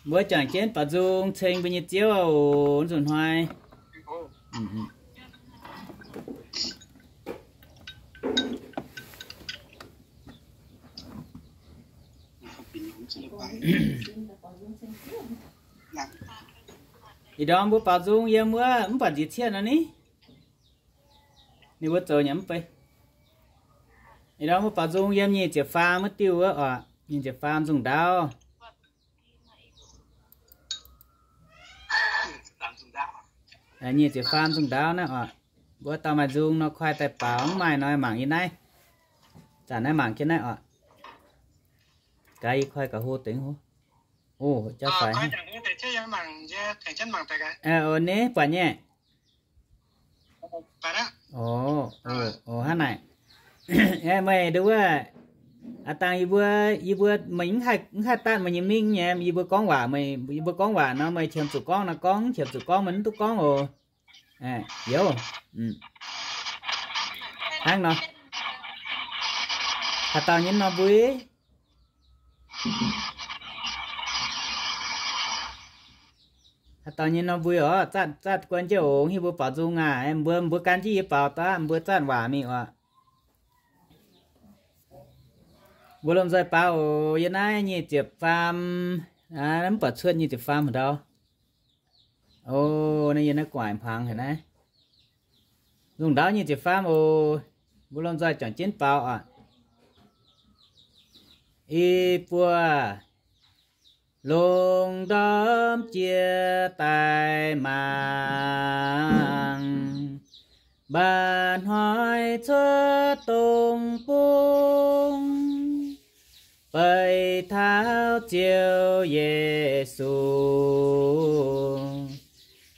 Mbuo juangc jienv baaux nzung ceng mbuo nyei Ziouv oc, nzunc hnoi. Ih ndorm mbuo baaux nzung yiem wuov mv buatc nziez cietv nor ni. Ninh mbuo zoux nyei mv bei. Ih ndorm mbuo baaux nzung yiem nyic ziepc faam wuov diuh wuov oc, nyic ziepc faam nzung ndaauv. Nyic ziepc faam nzung ndaauv naaiv oc. Mbuo dauh maaih nzung nor koi daaih baaux, mv maaih nor mangc yie naaiv. Zanc naaiv mangc jienv naaiv oc. Gaax yie koi ga'hlo dengv hlo. O, jauv faix. O, ne, buatc nyei. O, o, hnangv naaic. Meih nduov wuov, aav dangh yie mbuo, yie mbuo meih mv haih, mv haih datv meih nyei mingh nyei, yie mbuo gorngv waac, meih, yie mbuo gorngv waac nor meih qiemx zuqc gorngv nor gorngv, qiemx zuqc gorngv meih mv duqv gorngv oc. Youz. Hnangv nor. Haaix dauh nyei nor mbui? Haaix dauh nyei nor mbui oc? Zatv, zatv guon jienv oc, hiuv mbuo baaux nzung aac. Mbuo, mbuo gan jienv yie baaux daaih, mbuo zatv waac mingh oc. Mbuo lomh nzoih baaux oc. Yie naaiv nyic ziepc faam, mv baac cuotv nyic ziepc faam haaix ndau. O, naaiv yie naaiv gu'nguaaic hmuangx haic naaiv. Nzung ndaauv nyic ziepc faam oc. Mbuo lomh nzoih juangc jienv baaux oc. Ih buo lungh ndorm jiex daaih mangc, mba'hnoi cuotv dongh bung, beiv taux Ziouv Yesu,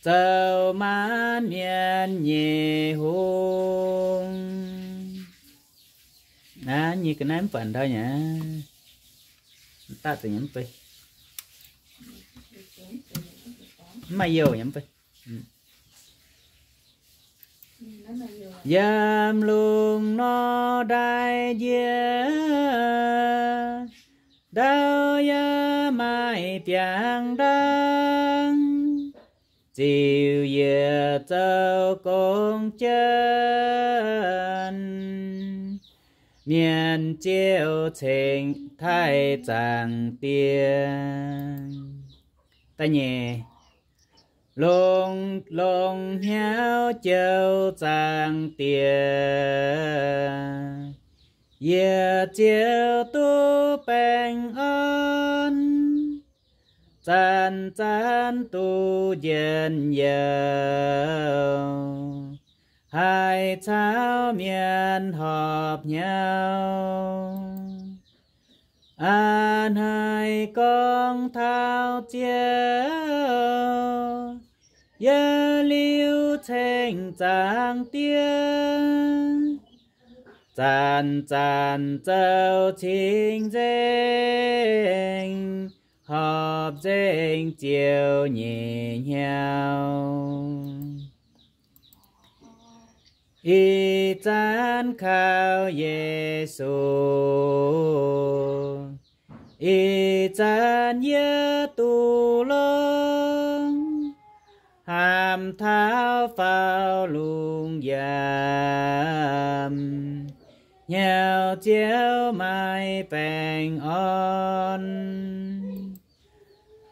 zoux maanc mienh nyei hungh. Naaiv nyei ga'naaiv mv buatc ndau nyei. Mv daaih zuqc nyei mv bei. Mv maaih youh nyei mv bei. Yiem lungh nor ndaix njiec, ndau yaac maaih biangh ndaangv, ziux yietc zoux gong jienv, mienh ziouc ceng taaih Zaangc Diex. Da'nyeic, longx, longx hnyouv jouh Zaangc Diex, yietc ziouc duqv baengh orn, zanc-zanc duqv njien-youh, haih caux mienh horpc hnyouv. A'hneiv gorngv taux Ziouv, yiem liuz ceng Zaangc Diex, zanc-zanc zoux cing-nzengc, horpc nzengc Ziouv nyei hnyouv. Ih zanc kaux Yesu, ih zanc yie duqv longx, hamh taux faaux lungh yiem, hnyouv Ziouv maaih baengh orn.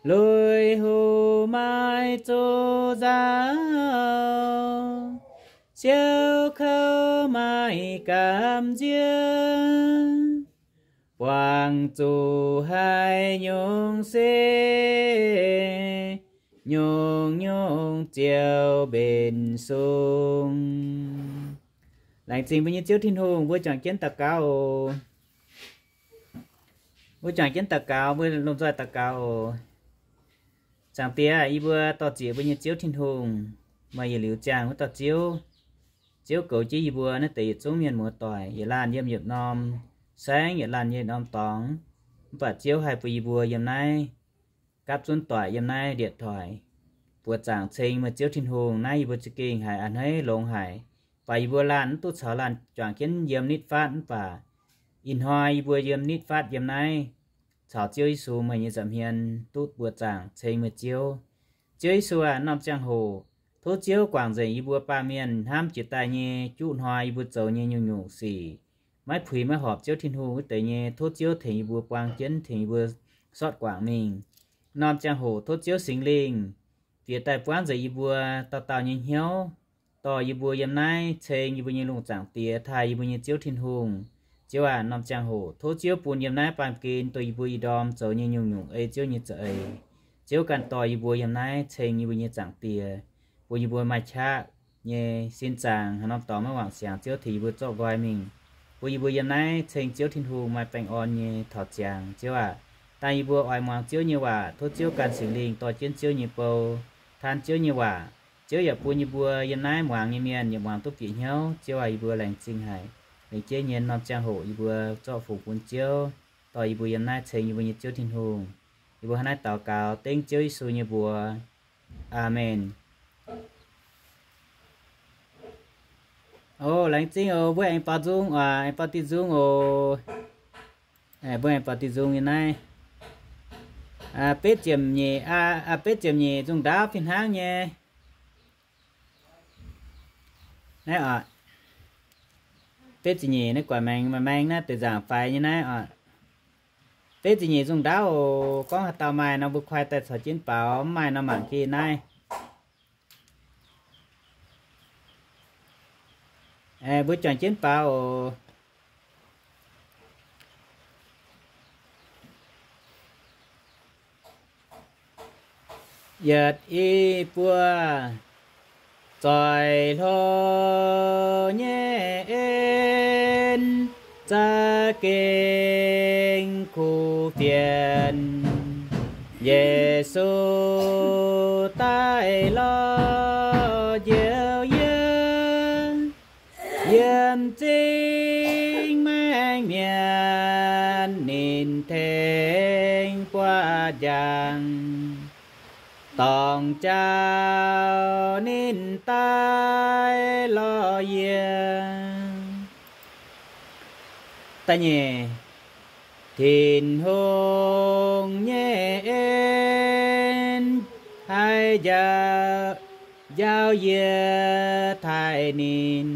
Lui-houx maaih zuqc nzauh, siou kouv maaih gamh nziex, buangh zuqc haaix nyungc se nyungc-nyungc ziouc mbenc sung. Laengz zingh mbuo nyei Ziouv Tin-Hungh. Mbuo juangc jienv daux gaux oc. Mbuo juangc jienv daux gaux, mbuo lomh nzoih daux gaux oc. Zaangc Diex, yie mbuo dor-ziec mbuo nyei Ziouv Tin-Hungh, meih yietc liuz ziangh wuov dauh Ziouv. Ziouv goux jienv yie mbuo naaiv deix yietc zungv mienh muoz-doic, yietc laanh yiem yietc norm saengv, yietc laanh yiem yietc norm dorngx. Mv baac Ziouv haih bun yie mbuo yiem naaiv gapv zunv doic, yiem naaiv điện thoại buoz zaangc ceng meih Ziouv Tin-Hungh. Naaiv yie mbuo za'gengh haiz a'hneiv longx haic. Baac yie mbuo laanh mv duqv caux laanh juangc jienv yiem nitv fatv, mv baac ih hnoi yie mbuo yiem nitv fatv yiem naaiv caux Ziouv Yesu meih nyei nza'hmien duqv buoqc zaangc ceng meih Ziouv. Ziouv Yesu aac, norm ziangh hoc tov Ziouv guangc nzengc yie mbuo baamh mienh hnamv jiex daaih nyei juqv hnoi yie mbuo zoux nyei nyungc-nyungc sic, maiv puix maiv horpc Ziouv Tin-Hungh wuov deix nyei. Tov Ziouv tengx yie mbuo buang jienv, tengx yie mbuo sortv guangc mingh. Norm ziangh hoc tov Ziouv Singx Lingh bieqc daaih buangv nzengc yie mbuo dauh dauh nyei hnyouv, dorh yie mbuo yiem naaiv ceng yie mbuo nyei lungh zaangc Diex, taaih yie mbuo nyei Ziouv Tin-Hungh. Ziouv aac, norm ziangh hoc tov Ziouv bun yiem naaiv baamh gen dongh yie mbuo ih ndorm zoux nyei nyungc-nyungc ei Ziouv nyei za'eix. Ziouv ganh dorh yie mbuo yiem naaiv ceng yie mbuo nyei zaangc Diex, bun yie mbuo maaih qaqv nyei sin zaangc, haaix norm dorngx maiv wangc siangx, Ziouv tengx yie mbuo zorqv nqoi mingh, bun yie mbuo yiem naaiv ceng Ziouv Tin-Hungh maaih baengh orn nyei taux ziangx. Ziouv aac, dangh yie mbuo oix muangx Ziouv nyei waac, tov Ziouv ganh Singx Lingh dorh jienv Ziouv nyei bou, taan Ziouv nyei waac. Ziouv yaac bun yie mbuo yiem naaiv muangx nyei mienh yaac muangx duqv bieqc hnyouv. Ziouv aac, yie mbuo laengz zingh haic. Lengc jeiv nyei norm ziangh hoc yie mbuo zorqv fungx bun Ziouv, dorh yie mbuo yiem naaiv ceng yie mbuo nyei Ziouv Tin-Hungh. Yie mbuo hnangv naaiv daux gaux dengv Ziouv Yesu nyei mbuox. Aamen. O, laengz zingh oc. Mbuo aengx baaux nzung, aengx baaux diuh nzung oc. Mbuo aengx baaux diuh nzung nyei naaiv. Betv ziepc nyeic, betv ziepc nyeic nzung ndaauv fih hnangv nyei. Naaiv oc. Betv ziepc nyeic naaiv guaix maengx, maengx naaiv deix nzaangc faix nyei naaiv oc. Betv ziepc nyeic nzung ndaauv oc. Gorngv haaix dauh maaih nor mbuo koi daaih caux jienv baaux, mv maaih nor mangc geh naaiv. Mbuo juangc jienv baaux oc. Yietc i buo zoih hlo nyei en, za'gengh kuv fienx. Yesu daaih lorz njoux yie, yiem zingh maengc mienh ninh tengx buatc njang, dorngc jauv ninh daaih lorz yie. Da'nyeic, Tin-Hungh nyei en haih njaaux, njaaux yie taaih ninh,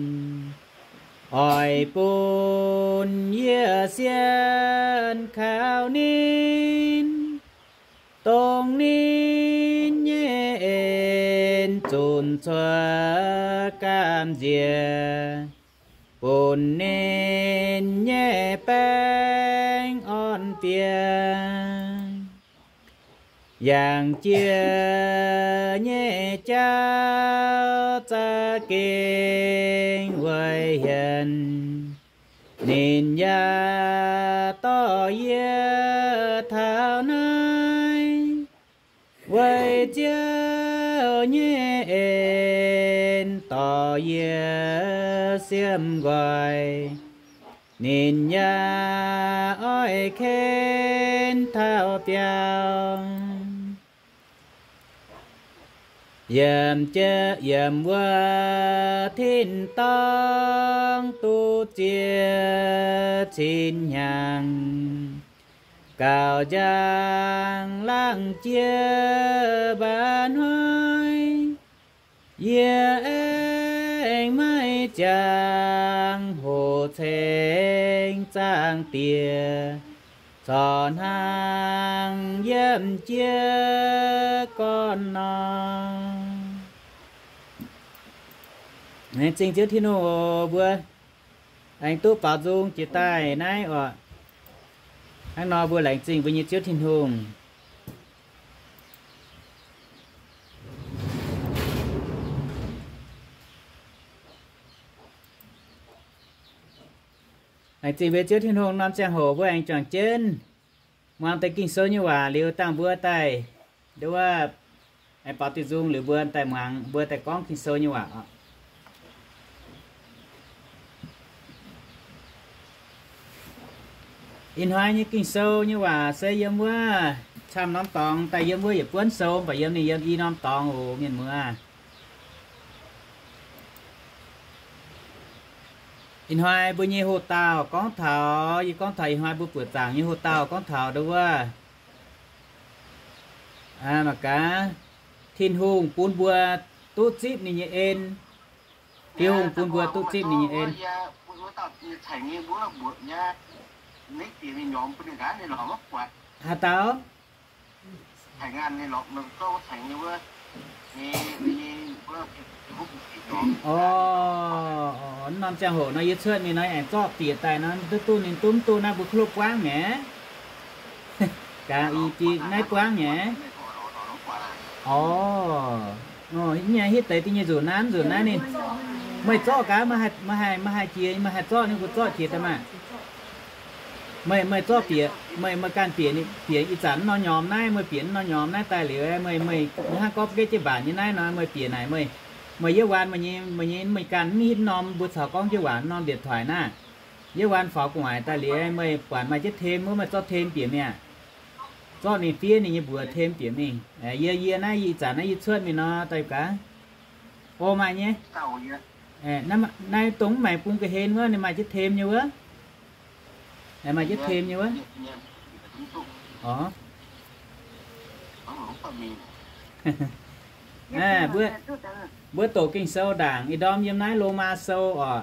oix bun yie sienx kaux ninh, dongh ninh nyei en zunc cuotv gamh nziex, bun ninh nyei baengh orn diex. Yangh jiex nyei jauv za'gengh weic hienx, ninh yaac dorh yie taux naaiv, weic Ziouv nyei en dorh yie siemv nqoi, ninh yaac oix ken taux biauv. Yiem jie, yiem wuov tin-dorngh duqv ziex cin hnyangx, gauh njang laangh jiex mba'hnoi, yie aengx maiv jangx hoqc ceng Zaangc Diex corc hnangv yiem jiex gorn nor. Laengz zingh Ziouv Tin-Hungh oc. Mbuo aengx duqv baaux nzung jiex daaih naaiv oc. Hnangv nor mbuo laengz zingh mbuo nyei Ziouv Tin-Hungh. Laengz zingh mbuo Ziouv Tin-Hungh. Norm ziangh hoc mbuo aengx juangc jienv muangx deix Ging-Sou nyei waac liuz dangh mbuo daaih nduov, aengx baaux diuh nzung liuz mbuo daaih muangx, mbuo daaih gorngv Ging-Sou nyei waac oc. Ih hnoi nyei Ging-Sou nyei waac se yiem wuov camv norm dorngx daaih yiem wuov yietc buonv sou, mv baac yiem ninh yiem i norm dorngx oc mienh muoz. Ih hnoi mbuo nyei hoc-dauh gorngv taux, yie gorngv taux ih hnoi mbuo buoqc zaangc nyei hoc-dauh gorngv taux ndau wuov, mangc gaax, Tin-Hungh bun mbuo duqv zipv ninh nyei en. Tin-Hungh bun mbuo duqv zipv ninh nyei en. Haaix dauh? Orv, norm ziangh hoc nor yie cuotv mingh nor aengx zorqv bieqc daaih nor, duqv duqv ninh duqv mv duqv naaiv mbuo kuv hluv buangv nyei. Gaax i bieqc naaiv buangv nyei. Orv, nyei hitv deix da'nyeic nzunc naaiv, nzunc naaiv ninh, meih zorqv gaax, meih haih, meih haih jiex, meih haih zorqv ninh mbuo zorqv jiex daaih maah. Meih, meih zorqv bieqc, meih, meih ganh bieqc, bieqc ih zanc mv norm nyormh naaiv, meih bieqc mv norm nyormh naaiv daaih liuz, meih, meih hnangv gorngv gaeqv jienv mbaanc nyei naaiv nor, meih bieqc naaic meih, meih yiem waanc meih nyei, meih nyei, meih ganh mv hitv norm mbuo caux gorngv jienv waanc norm điện thoại naaiv. Yiem waanc faaux gu'nguaaic daaih liuz, meih buatc maaih jienv thêm wuov, meih zorqv thêm bieqc mingh aqv. Zorqv ninh fiev ninh nyei mbuox thêm bieqc mingh. Yie, yie naaiv ih zanc naaiv yie cuotv mingh nor, daaih gaax. O, maaih nyei. Naaiv dongh mv maengx bung ga'hlen wuov, ninh maaih jienv thêm nyei wuov. Maaih jienv thêm nyei wuov. Orv, mbuo, mbuo doqc Ging-Sou ndaangc, ih ndorm yiem naaiv Lomaa Sou oc.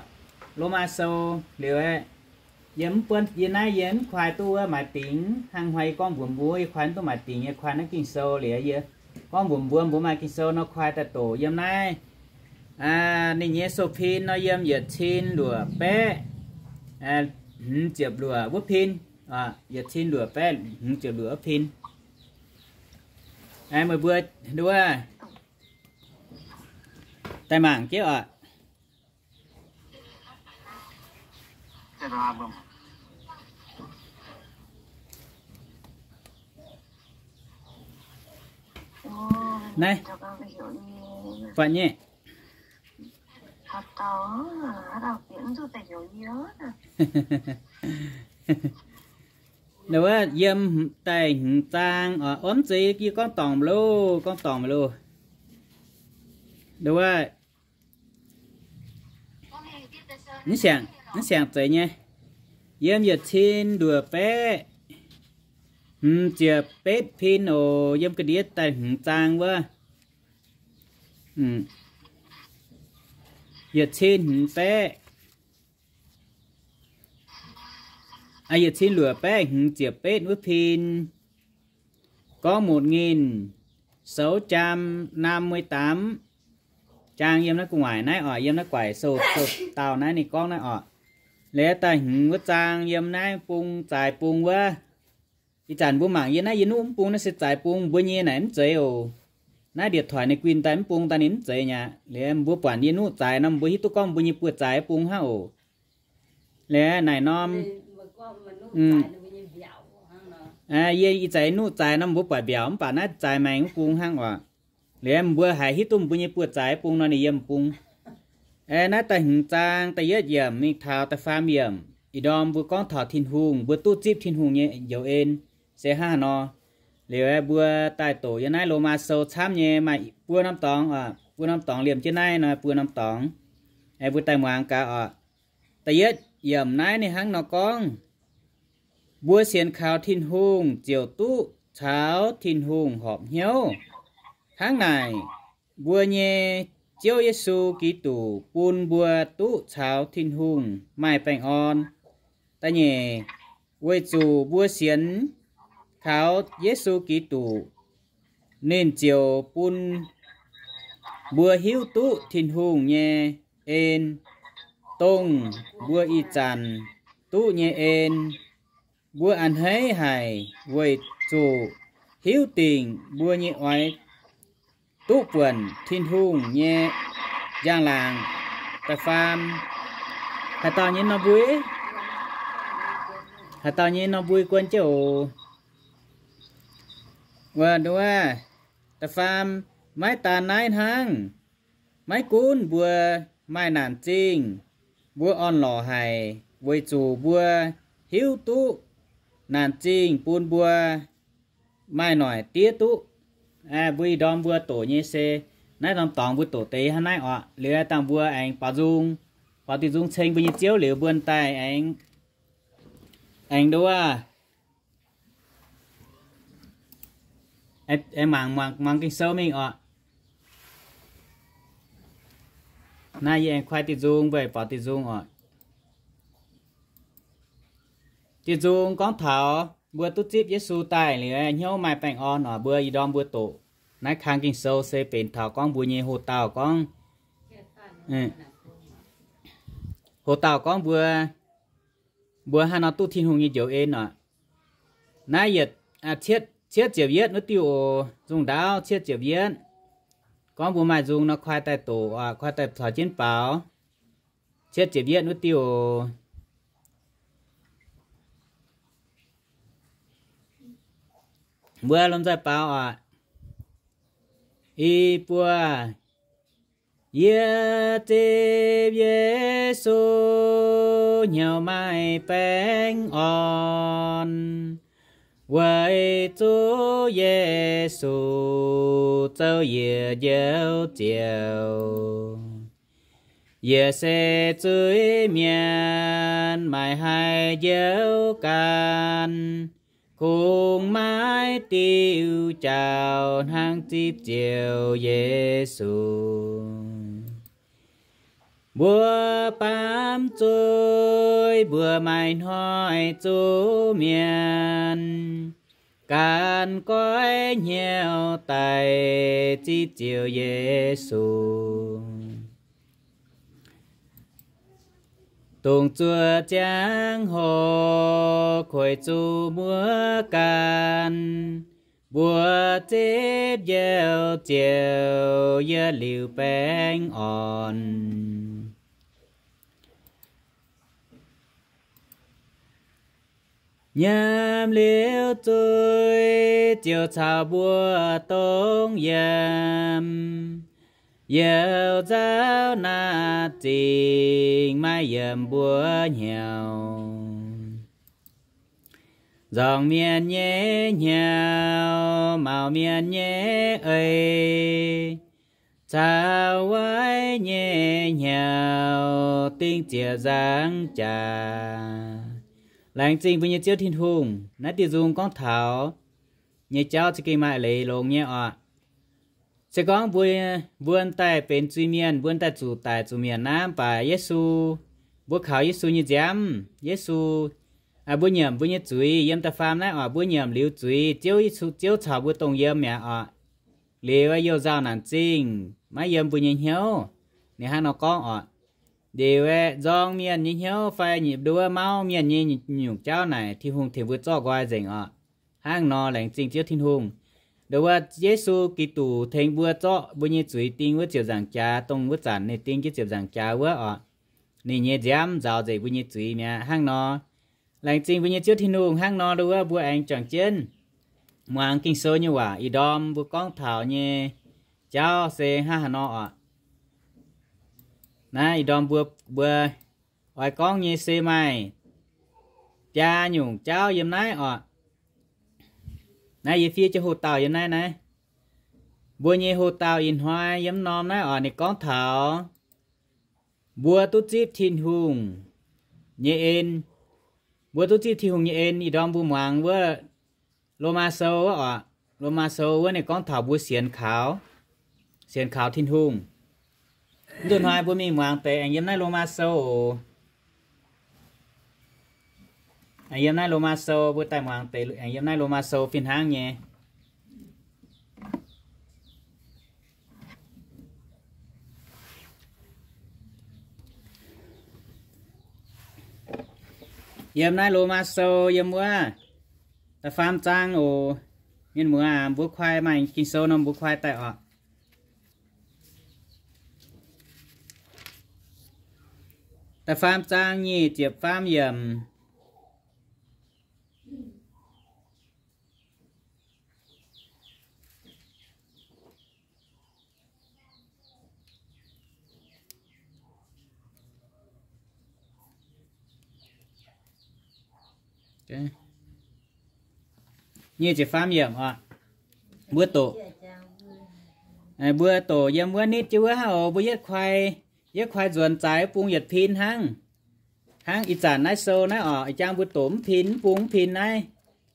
Lomaa Sou liuz aeqv, yie mv buonv, yie naaiv yie mv kuaai duqv wuov maaiz dingc, hnangv hnoi yie gorngv mbuox mbuo, yie kuaai mv duqv maaiz dingc, yie kuaai naaiv Ging-Sou liuz, yie gorngv mbuox mbuo, mbuo maaih Ging-Sou nor kuaai daaih doqc yiem naaiv. Ninh nyei sou pin nor yiem yietc cin luoqc baeqv hmz ziepc luoqc wuov pin. Yietc cin luoqc baeqv hmz ziepc luoqc wuov pin. Meih mbuo nduov daaih mangc jienv oc. Naaiv, buatc nyei. Wuov yiem daaih hmz zaang oc, mv zeiz yie gorngv dorngc mv loh, gorngv dorngc mv loh. Wuov, mv siangx, mv siangx zeiz nyei. Yiem yietc cin luoqc baeqv hmz ziepc betv pin oc, yiem ga'ndiev daaih hmz zaang wuov. Yietc cin hmz baeqv, yietc cin luoqc baeqv hmz ziepc betv wuov pin, gorngv một nghìn sáu trăm năm mươi tám, jaang yiem naaiv gu'nguaaic naaiv oc, yiem naaiv gu'nguaaic sou, sou dauh naaiv ninh gorngv naaiv oc. Liuz daaih hmz wuov zaang yiem naaiv bung zaaix bung wuov. Ih zanc mbuo mangc yie naaiv yie nuqv mv bung naaiv se zaaix bung, mbuo nyei naaic mv zeiz oc. Naaiv điện thoại ninh guinh daaih mv bung daaih ninh mv zeiz nyei aqv. Liuz mbuo buatc yie nuqv zaaix nor mbuo hiuv duqv gorngv mbuo nyei buoz-zaaix bung hnangv oc. Liuz naaic norm, yie ih zanc nuqv zaaix nor mbuo buatc mbiaauc mv baac naaiv zaaix maengx mv bung hnangv oc. Liuz mbuo haiz hiuv duqv mbuo nyei buoz-zaaix bung nor ninh yiem bung. Naaiv daaih hmz zaang da'yietv yiemc mingh taux da'faam yiemc, ih ndorm mbuo gorngv taux Tin-Hungh, mbuo duqv zipv Tin-Hungh nyei njoux en se hnangv haaix nor. Liuz mbuo daaih doqc yiem naaiv Lomaa Sou camv nyei, maaih buo norm dorngx oc, buo norm dorngx liemh jienv naaiv nor, buo norm dorngx. Mbuo daaih muangx gaax oc. Da'yietv yiemc naaiv ninh hnangv nor gorngv, mbuo sienx kaux Tin-Hungh ziouc duqv caux Tin-Hungh horpc hnyouv. Hnangv naaic, mbuo nyei Ziouv Yesu Giduc bun mbuo duqv caux Tin-Hungh maaih baengh orn. Da'nyeic, weic zuqc mbuo sienx kaux Yesu Giduc, ninh ziouc bun mbuo hiuv duqv Tin-Hungh nyei en, dongh mbuo ih zanc duqv nyei en. Mbuo a'hneiv haic weic zuqc hiuv dingc mbuo nyei oix duqv buonc Tin-Hungh nyei njang-laangc. Da'faam, haaix dauh nyei norm mbui? Haaix dauh nyei norm mbui guon jienv oc? Wuov, da'faam, maiv daan naaiv hnangv. Maiv gunv mbuo maaih naanc zingh, mbuo orn-lorqc haic weic zuqc mbuo hiuv duqv naanc zingh bun mbuo maaih noic diev duqv. Mbuo ih ndorm mbuo doqc nyei se naaiv norm dorngx mbuo doqc deix hnangv naaiv oc. Liuz dangh mbuo aengx baaux nzung Faaux diuh nzung ceng mbuo nyei Ziouv liuz, mbuo daaih aengx, aengx nduov, aengx mangc, mangc, mangc Ging-Sou mingh oc. Naaiv yie aengx kuaai diuh nzung, mbuo faaux diuh nzung oc. Diuh nzung gorngv taux mbuo duqv zipv Yesu daaih liuz, hnyouv maaih baengh orn oc. Mbuo ih ndorm mbuo doqc naaiv kang Ging-Sou se benx taux gorngv mbuo nyei hoc dauh gorngv, hoc dauh gorngv mbuo, mbuo haaix nor duqv Tin-Hungh nyei njoux en oc. Naaiv yietc, cietv ziepc yietv wuov diuh oc, nzung ndaauv cietv ziepc yietv. Gorngv mbuo maaih nzung nor kuaai daaih doqc oc, kuaai daaih caux jienv baaux. Cietv ziepc yietv wuov diuh oc. Mbuo lomh nzoih baaux oc. I buo. Yie zipv Yesu hnyouv maaih baengh orn, weic zuqc Yesu zoux yie njoux ziouv. Yie se zuiz-mienh, maiv haih njoux ganh, kungx maiv diuh jauv hnangv zipv Ziouv Yesu. Mbuo baamz zuiz, mbuo maaih hnoi zuqc mienh, ganh goiv hnyouv daaih zipv Ziouv Yesu. Dongh zuov ziangh hoc kueix zuqc muoz ganh, mbuo zipv Njoux Ziouv yietc liuz baengh orn. Nyiemc liuz zuiz, Ziouv caux mbuo dongh yiem. Youc nzauh naaiv zingh maiv yiem mbuo hnyouv. Nzorng mienh nyei hnyouv, maux mienh nyei ei, caux waaic nyei hnyouv dingh ziepc nzaangc jaax. Laengz zingh mbuo nyei Ziouv Tin-Hungh. Naaiv diuh nzung gorngv taux nyei jauv za'gengh maaih leiz longx nyei oc. Se gorngv mbuo, mbuo daaih benx zuiz-mienh, mbuo daaih zuqc daic zuqc mietc naaiv, mv baac Yesu, mbuo kaux Yesu nyei nziaamv, Yesu, mbuo nyiemc mbuo nyei zuiz yiem da'faam naaiv oc. Mbuo nyiemc liuz zuiz, Ziouv, Ziouv caux mbuo dongh yiem mi'aqv oc. Liuz aeqv, youh nzauh naanc zingh maiv yiem mbuo nyei hnyouv. Ninh hnangv nor gorngv oc. Liuz aeqv, nzorng mienh nyei hnyouv fai nduov mauv mienh nyei nyungc jauv naaic, Tin-Hungh tengx mbuo zorqv nqoi nzengc oc. Hnangv nor laengz zingh Ziouv Tin-Hungh. Nduov wuov Yesu Giduc tengx mbuo zorqv mbuo nyei zuiz ding wuov ziepc nzaangc jaax, dongh wuov zanc ninh ding jienv ziepc nzaangc jaax wuov oc. Ninh nyei nziaamv nzaaux nzengc mbuo nyei zuiz mi'aqv. Hnangv nor laengz zingh mbuo nyei Ziouv Tin-Hungh. Hnangv nor nduov wuov mbuo aengx juangc jienv muangx Ging-Sou nyei waac. Ih ndorm mbuo gorngv taux nyei jauv se hnangv haaix nor oc. Naaiv ih ndorm mbuo, mbuo oix gorngv nyei se maaih biaa nyungc jauv yiem naaiv oc. Naaiv yie fiev jienv hoc-dauh yiem naaiv naaiv. Mbuo nyei hoc-dauh ih hnoi yiem norm naaiv oc, ninh gorngv taux mbuo duqv zipv Tin-Hungh nyei en. Mbuo duqv zipv Tin-Hungh nyei en. Ih ndorm mbuo muangx wuov Lomaa Sou wuov oc. Lomaa Sou wuov ninh gorngv taux mbuo sienx kaux, sienx kaux Tin-Hungh. Mv nduqc hnoi mbuo mingh muangx deix aengx yiem naaiv Lomaa Sou oc. Aengx yiem naaiv Lomaa Sou, mbuo daaih muangx deix aengx yiem naaiv Lomaa Sou fih hnangv nyei. Yiem naaiv Lomaa Sou yiem wuov da'faam zaang oc. Mienh muoz aac, mbuo kuaai maaih Ging-Sou nor mbuo kuaai daaih oc. Da'faam zaang nyic ziepc faam yiemc. Nyic ziepc faam yiemc oc. Mbuo doqc, mbuo doqc yiem wuov nitv jienv wuov hnangv oc. Mbuo yietv kuaai Yietv koi nzuonx zaaix wuov bung yietc pin hnangv. Hnangv ih zanc naaiv sou naaiv orqc, ih jang mbuo doqc mv pin, mv bung mv pin naaiv.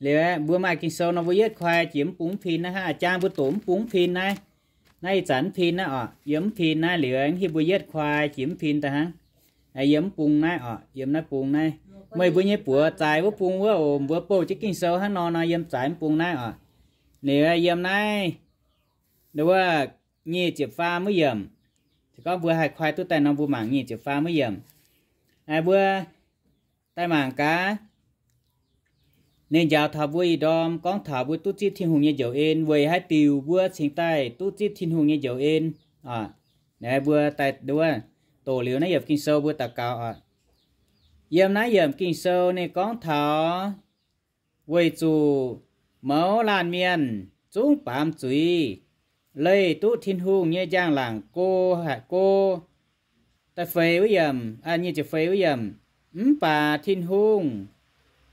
Liuz mbuo maaih Ging-Sou nor mbuo yietv koi jiex mv bung mv pin naaiv hnangv, ih jang mbuo doqc mv bung mv pin naaiv. Naaiv ih zanc mv pin naaiv orqc, yiem mv pin naaiv liuz, hiuv mbuo yietv koi jiex mv pin daaih hnangv. Yiem mv bung naaiv orqc, yiem naaiv bung naaiv. Meih mbuo nyei buoz zaaix wuov bung wuov oc, mbuo bouh jienv Ging-Sou hnangv nor nor yiem zaaix mv bung naaiv orqc. Liuz yiem naaiv, nduov, nyic ziepc faam wuov yiemc. Se gorngv mbuo haih koi duqv daaih nor mbuo mangc nyic ziepc faam wuov yiemc. Mbuo daaih mangc gaax. Ninh njaaux taux mbuo ih ndorm gorngv taux mbuo duqv zipv Tin-Hungh nyei njoux en, weic haaix diuc mbuo cingx daaih duqv zipv Tin-Hungh nyei njoux en. Mbuo daaih nduov, doqc liuz naaiv yiemc Ging-Sou mbuo daux gaux oc. Yiem naaiv yiemc Ging-Sou ninh gorngv taux, weic zuqc mouz laanh mienh zungv baamz zuiz, leih duqv Tin-Hungh nyei njang-laangc go haic go. Da'feix wuov yiemc, nyic ziepc feix wuov yiemc, mv baac Tin-Hungh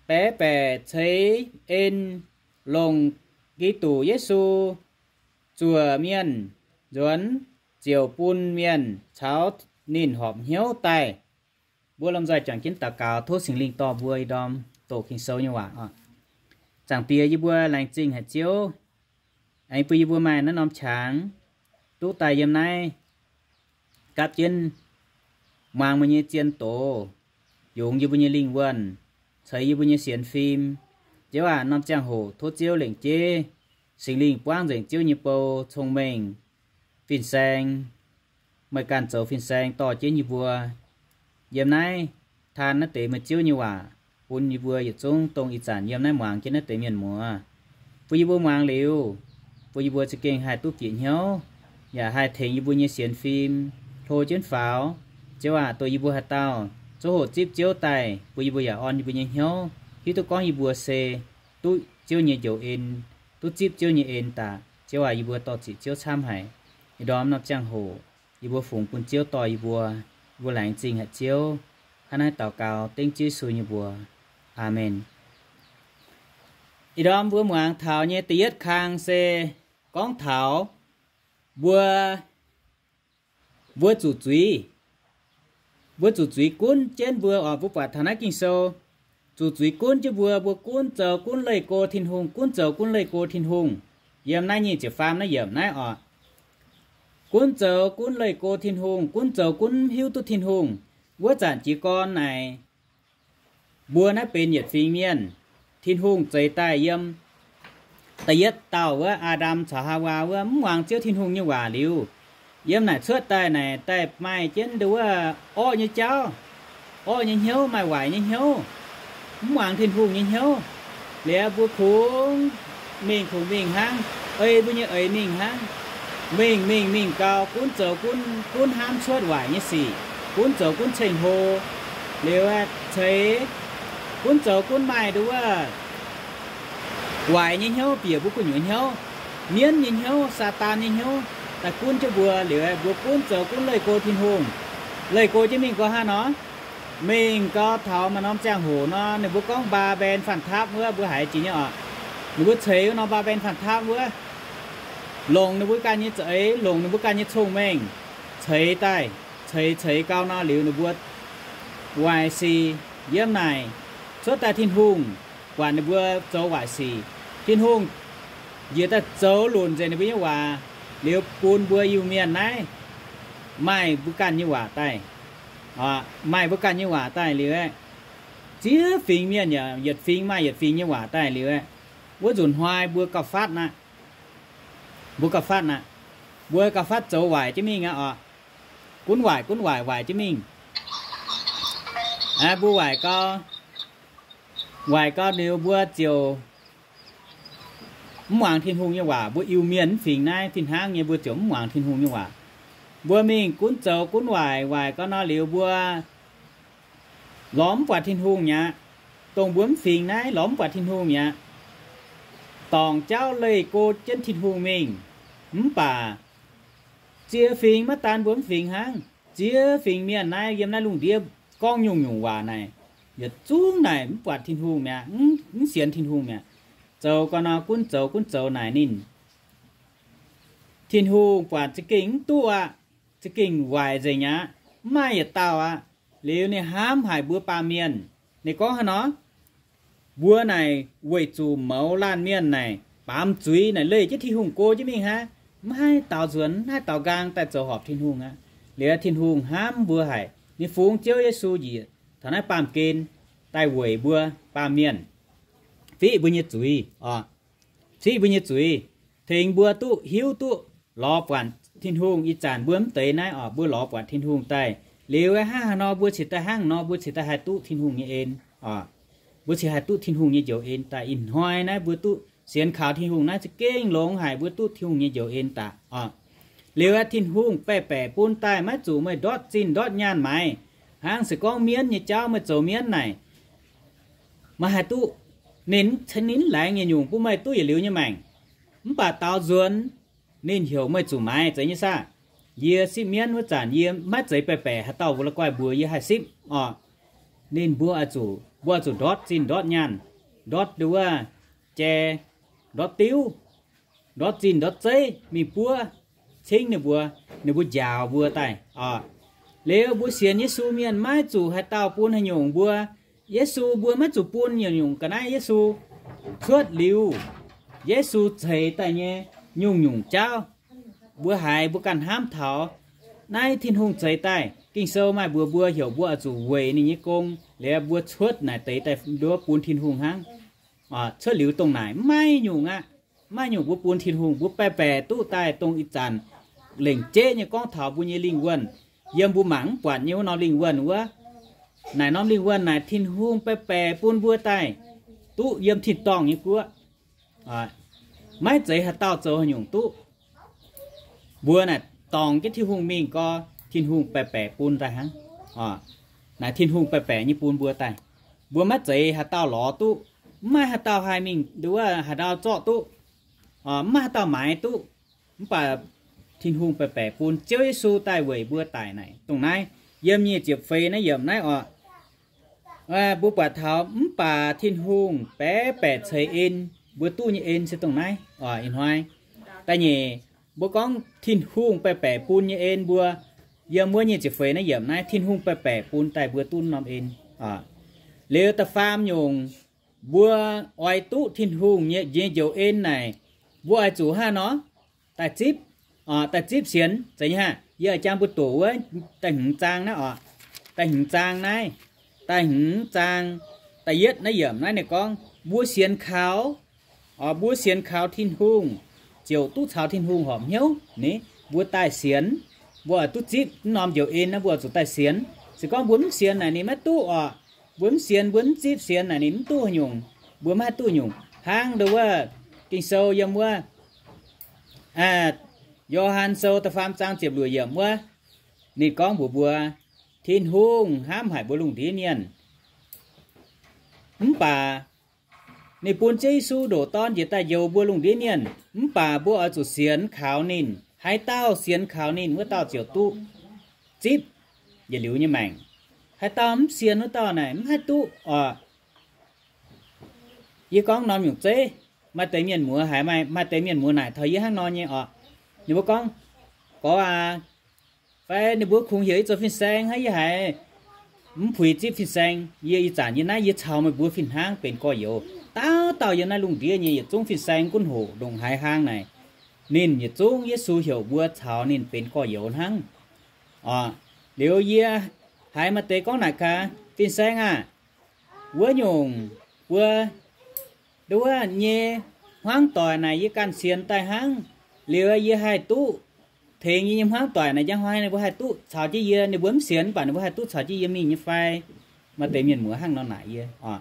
baeqc baeqc ceix en longc Giduc Yesu zuoqc mienh nzuonx, ziouc bun mienh caux ninh horpc hnyouv daaih. Mbuo lomh nzoih juangc jienv daux gaux, tov Singx Lingh dorh mbuo ih ndorm doqc Ging-Sou nyei waac oc. Zaangc Diex, yie mbuo laengz zingh haic Ziouv, aengx bun yie mbuo maaih naaiv norm qangx duqv daaih yiem naaiv gapv jienv muangx meih nyei zien doz, yungz yie mbuo nyei lingh wuonh, ceix yie mbuo nyei sienx fim. Ziouv aac, norm ziangh hoc tov Ziouv lengc jeiv Singx Lingh buangv nzengc Ziouv nyei bou cong-mengh, fin-saeng, meih ganh zoux fin-saeng dorh jienv yie mbuo yiem naaiv, taan naaiv deix meih Ziouv nyei waac bun yie mbuo yietc zungv dongh ih zanc yiem naaiv muangx jienv naaiv deix mienh muoz. Bun yie mbuo muangx liuz, bun yie mbuo za'gengh haih duqv bieqc hnyouv, yaac haih tengx yie mbuo nyei sienx fim hlo jienv faaux. Ziouv aac, dongh yie mbuo haaix dauh zungv hoqc zipv Ziouv daaih, bun yie mbuo yaac orn yie mbuo nyei hnyouv hiuv duqv gorngv yie mbuo se duqv Ziouv nyei njoux en, duqv zipv Ziouv nyei en daaih. Ziouv aac, yie mbuo dorh ziqc Ziouv camv haic. Ih ndorm norm ziangh hoc yie mbuo fungx bun Ziouv dorh yie mbuo. Yie mbuo laengz zingh haic Ziouv. Hnangv naaiv daux gaux dengv Ziouv Yesu nyei mbuox. Aamen. Ih ndorm mbuo muangx taux nyei da'yietv kang se gorngv taux mbuo, mbuo zuqc zuiz, mbuo zuqc zuiz gunv jienv mbuo oc. Mbuo buatc taux naaiv Ging-Sou, zuqc zuiz gunv jienv mbuo, mbuo gunv zoux gunv leih go Tin-Hungh, gunv zoux gunv leih go Tin-Hungh. Yiem naaiv nyic ziepc faam naaiv yiemc naaiv oc, gunv zoux gunv leih go Tin-Hungh, gunv zoux gunv hiuv duqv Tin-Hungh. Wuov zanc jiez gorn naaic, mbuo naaiv benx yietc fingx mienh. Tin-Hungh zeix daaih yiem da'yietv dauh wuov, Aa^ndam caux Haawaa wuov, mv muangx Ziouv Tin-Hungh nyei waac liuz, yiem naaic cuotv daaih naaic daaih maaih jienv nduov orqv nyei jauv, orqv nyei hnyouv, maaih waaic nyei hnyouv, mv muangx Tin-Hungh nyei hnyouv. Liuz mbuo kungx mingh kungx mingh hnangv, ei mbuo nyei eix mingh hnangv. Mingh mingh mingh gau, gunv zoux gunv, gunv hnamv cuotv waaic nyei sic, gunv zoux gunv ceng-hlo. Liuz ceix, gunv zoux gunv maaih nduov waaic nyei hnyouv bieqc mbuo gu'nyuoz hnyouv, mienv nyei hnyouv, Saadaan nyei hnyouv daaih gunv jienv mbuo. Liuz mbuo gunv zoux gunv leih go Tin-Hungh. Leih go jienv mingh go hnangv nor, mingh gau taux maaih norm ziangh hoc nor, ninh mbuo gorngv Mbaa^mben Faan Tapv wuov, mbuo haiz jiex nyei oc. Ninh mbuo ceix wuov norm Mbaa^mben Faan Tapv wuov, longc ninh mbuo ganh nyei za'eix, longc ninh mbuo ganh nyei cong-mengh ceix daaih. Ceix ceix gau nor liuz, ninh mbuo waaic sic yiem naaic, cuotv daaih Tin-Hungh buatc ninh mbuo zoux waaic sic. Tin-Hungh njiec daaih zoux lunc nzengc ninh mbuo nyei waac, liuz bun mbuo Iu-Mienh naaiv maaih mbuo ganh nyei waac daaih. Maaih mbuo ganh nyei waac daaih liuz aeqv, ziex fingx mienh yaac yietc fingx maaih yietc fingx nyei waac daaih liuz aeqv, wuov nzunc hnoi mbuo gauh fatv aqv. Mbuo gauh fatv aqv. Mbuo gauh fatv zoux waaic jienv mingh aqv oc. Gunv waaic, gunv waaic, waaic jienv mingh. Mbuo waaic gau, waaic gau liuz mbuo ziouc mv muangx Tin-Hungh nyei waac. Mbuo Iu-Mienh mv fingx naaiv fih hnangv nyei, mbuo ziouc mv muangx Tin-Hungh nyei waac. Mbuo mingh gunv zoux gunv waaic, waaic gau nor liuz mbuo lorz mv buatc Tin-Hungh mi'aqv. Dongh mbuo mv fingx naaiv lorz mv buatc Tin-Hungh mi'aqv. Dorngc jauv leih go jienv Tin-Hungh mingh. Mv baac ziex fingx, maiv daan mbuo mv fingx hnangv, ziex fingx mienh naaiv yiem naaiv lungh ndiev gorngv nyungc-nyungc waac naaic, yietc zungv naaic mv buatc Tin-Hungh mi'aqv, mv sienx Tin-Hungh mi'aqv. Zoux gau nor gunv zoux gunv zoux naaic ninh, Tin-Hungh buatc za'gengh mv duqv aqv. Za'gengh waaic nzengc aqv. Mv maaih yietc dauh aqv. Liuz ninh hnamv haic mbuo baamh mienh. Ninh gorngv haaix nor? Mbuo naaic weic zuqc mouz laanh mienh naaic baamz zuiz naaic leih jienv Tin-Hungh go jienv mingh aqv. Mv haih daaux nzuonx, mv haih daaux nqaang daaih zoux horpc Tin-Hungh aqv. Liuz Tin-Hungh hnamv mbuo haic, ninh fungx Ziouv Yesu njiec taux naaiv baamh gen daaih weic mbuo baamh mienh, fiqv mbuo nyei zuiz oc. Fiqv mbuo nyei zuiz, tengx mbuo duqv hiuv duqv lorz buatc Tin-Hungh. Ih zanc mbuo mv deix naaiv oc, mbuo lorz buatc Tin-Hungh daaih liuz, hnangv haaix nor mbuo cingx daaih, hnangv nor mbuo cingx daaih haih duqv Tin-Hungh nyei en oc. Mbuo cingx haih duqv Tin-Hungh nyei njoux en daaih. Ih hnoi naaiv mbuo duqv sienx kaux Tin-Hungh naaiv za'gengh longx haic, mbuo duqv Tin-Hungh nyei njoux en daaih oc. Liuz aeqv, Tin-Hungh baeqc baeqc bun daaih, maiv zuqc meih ndortv zinh ndortv nyaanh maaiz. Hnangv se gorngv mienv nyei jauv, meih zoux mienv naaic, meih haih duqv, ninh, ninh mv laengz nyungc-nyungc bun meih duqv yietc liuz nyei maengc. Mv baac daaux nzuonx, ninh heuc meih zuqc maaiz, zeiz nyei saah? Yie sipv mienv wuov zanc yie maiv zeiz baeqc baeqc haaix dauh la'guaih mbuox yie haih sipv oc. Ninh mbuo oix zuqc, mbuo oix zuqc ndortv zinh ndortv nyaanh, ndortv nduov, jai, ndortv diuv, ndortv zinh ndortv zeiv mingh buov cingv ninh mbuo, ninh mbuo njaaux mbuo daaih oc. Liuz mbuo sienx Yesu mienh maiv zuqc haaix dauh bun haaix nyungc mbuo. Yesu mbuo maiv zuqc bun nyungc-nyungc ga'naaiv Yesu. Cuotv liuz Yesu zeix daaih nyei nyungc-nyungc jauv, mbuo haiz mbuo ganh hnamv taux naaiv Tin-Hungh zeix daaih. Ging-Sou maaih mbuox mbuo heuc mbuo oix zuqc weic ninh nyei gong, liuz mbuo cuotv naaic deix daaih nduov bun Tin-Hungh hnangv. Cuotv liuz dongh naaic maiv nyungc aqv. Maiv nyungc mbuo bun Tin-Hungh, mbuo baeqc baeqc duqv daaih dongh ih zanc lengc jeiv nyei gorngv taux mbuo nyei lingh wuonh, yiem mbuo mangc mv buatc nyei wuov norm lingh wuonh wuov. Naaic norm lingh wuonh naaic Tin-Hungh baeqc baeqc bun mbuo daaih duqv yiem tin-dorngh nyei guoqv. Maiv zeiz haaix dauh zoux haaix nyungc duqv. Mbuo naaic dorngc jienv Tin-Hungh mingh gorx, Tin-Hungh baeqc baeqc bun daaih hnangv. Naaic Tin-Hungh baeqc baeqc nyei bun mbuo daaih. Mbuo maiv zeiz haaix dauh lorz duqv, mv maaih haaix dauh haih mingh nduov haaix dauh zorqv duqv, mv maaih haaix dauh maaiz duqv. Mv baac Tin-Hungh baeqc baeqc bun Ziouv Yesu daaih weic mbuo daic naaic. Dongh naaiv yiem nyic ziepc feix naaiv yiemc naaiv oc, mbuo buatc taux mv baac Tin-Hungh baeqc baeqc ceix en, mbuo duqv nyei en se dongh naaiv oc. Ih hnoi da'nyeic, mbuo gorngv Tin-Hungh baeqc baeqc bun nyei en mbuo, yiem wuov nyic ziepc feix naaiv yiemc naaiv Tin-Hungh baeqc baeqc bun daaih mbuo duqv norm en. Liuz da'faam nyungc, mbuo oix duqv Tin-Hungh nyei njoux en naaic, mbuo oix zuqc hnangv nor daaih zipv, daaih zipv sienx. Zeiz nyei hnangv, yie oix jang mbuo doqc wuov da'hmz zaang naaiv oc. Da'hmz zaang naaiv, da'hmz zaang, da'yietv naaiv yiemc naaiv ninh gorngv mbuo sienx kaux, mbuo sienx kaux Tin-Hungh ziouc duqv caux Tin-Hungh horpc hnyouv ni. Mbuo daaih sienx, mbuo oix duqv zipv norm njoux en naaiv, mbuo oix zuqc daaih sienx. Se gorngv mbuo mv sienx naaic ninh maiv duqv oc. Mbuo mv sienx, mbuo mv zipv sienx naaic ninh mv duqv haaix nyungc. Mbuo maiv haih duqv nyungc. Hnangv nduov wuov Ging-Sou yiem wuov Yo^han Sou da'faam zaang ziepc luoqc yiemc wuov, ninh gorngv mbuox mbuo, Tin-Hungh hnamv haic mbuo lungh ndiev mienh, mv baac ninh bun Ziouv Yesu ndoqc Dorn njiec daaih njoux mbuo lungh ndiev mienh. Mv baac mbuo oix zuqc sienx kaux ninh. Haaix dauh sienx kaux ninh, wuov dauh ziouc duqv zipv yietc liuz nyei maengc. Haaix dauh mv sienx, wuov dauh naaic mv haih duqv oc. Yie gorngv norm nyungc zeiv, maaih deix mienh muoz haiz maaih, maaih deix mienh muoz naaic taux yie hnangv nor nyei oc. Ninh mbuo gorngv, Gorx aac, fai ninh mbuo kungx heuc yie zoux fin-saeng hnangv, yie haiz mv puix zipv fin-saeng. Yie ih zanc yie naaiv yie caux meih mbuo fih hnangv benx gorx-youz. Dauh dauh yiem naaiv lungh ndiev nyei yietc zungv fin-saeng gunv hoqc ndongc haaix hlaang naaic, ninh yietc zungv Yesu heuc mbuo caux ninh benx gorx-youz hnangv. Oc, liuz yie haiz maaih deix gorngv naaic gaax, Fin-saeng aah, wuov nyungc mbuo nduov nyei hmuangv doic naaic yie ganh sienx daaih hnangv. Liuz yie haih duqv tengx yie nyei hmuangv doic naaic njang hnoi ninh mbuo haih duqv caux jienv yie, ninh mbuo mv sienx mv baac ninh mbuo haih duqv caux jienv yie mingh nyei fai? Maaih deix mienh muoz hnangv nor naaic yie oc.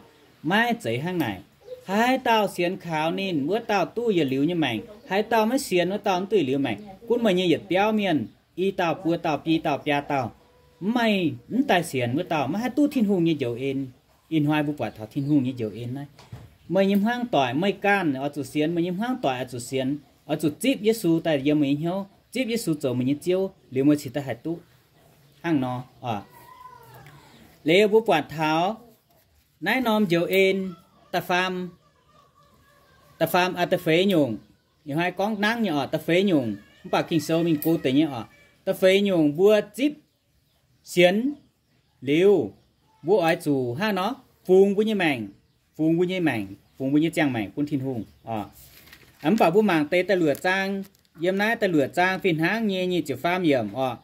Maiv zeiz hnangv naaic. Haaix dauh sienx kaux ninh, wuov dauh duqv yietc liuz nyei maengc. Haaix dauh maiv sienx, wuov dauh mv duqv yietc liuz maengc. Gunv meih nyei yietc biauv mienh, i dauh, buo dauh, biei dauh, biaa dauh, mv maaih, mv daaih sienx wuov dauh maiv haih duqv Tin-Hungh nyei njoux en. Ih hnoi mbuo buatc taux Tin-Hungh nyei njoux en naaiv. Meih nyei hmuangv doic meih ganh oix zuqc sienx, meih nyei hmuangv doic oix zuqc sienx, oix zuqc zipv Yesu daaih yiem meih nyei hnyouv, zipv Yesu zoux meih nyei Ziouv, liuz meih cingx daaih haih duqv hnangv nor. Liuz mbuo buatc taux naaiv norm njoux en, da'faam, da'faam, aa, da'feix nyungc, ih hnoi gorngv nangv nyei oc, da'feix nyungc, mv baac Ging-Sou mingh go deix nyei oc. Da'feix nyungc mbuo zipv sienx liuz, mbuo oix zuqc hnangv nor fungx mbuo nyei maengc, fungx mbuo nyei maengc, fungx mbuo nyei ziangh maengc bun Tin-Hungh oc. Mv baac mbuo mangc deix da'luoqc zaang, yiem naaiv da'luoqc zaang fih hnangv nyei nyic ziepc faam yiemc oc.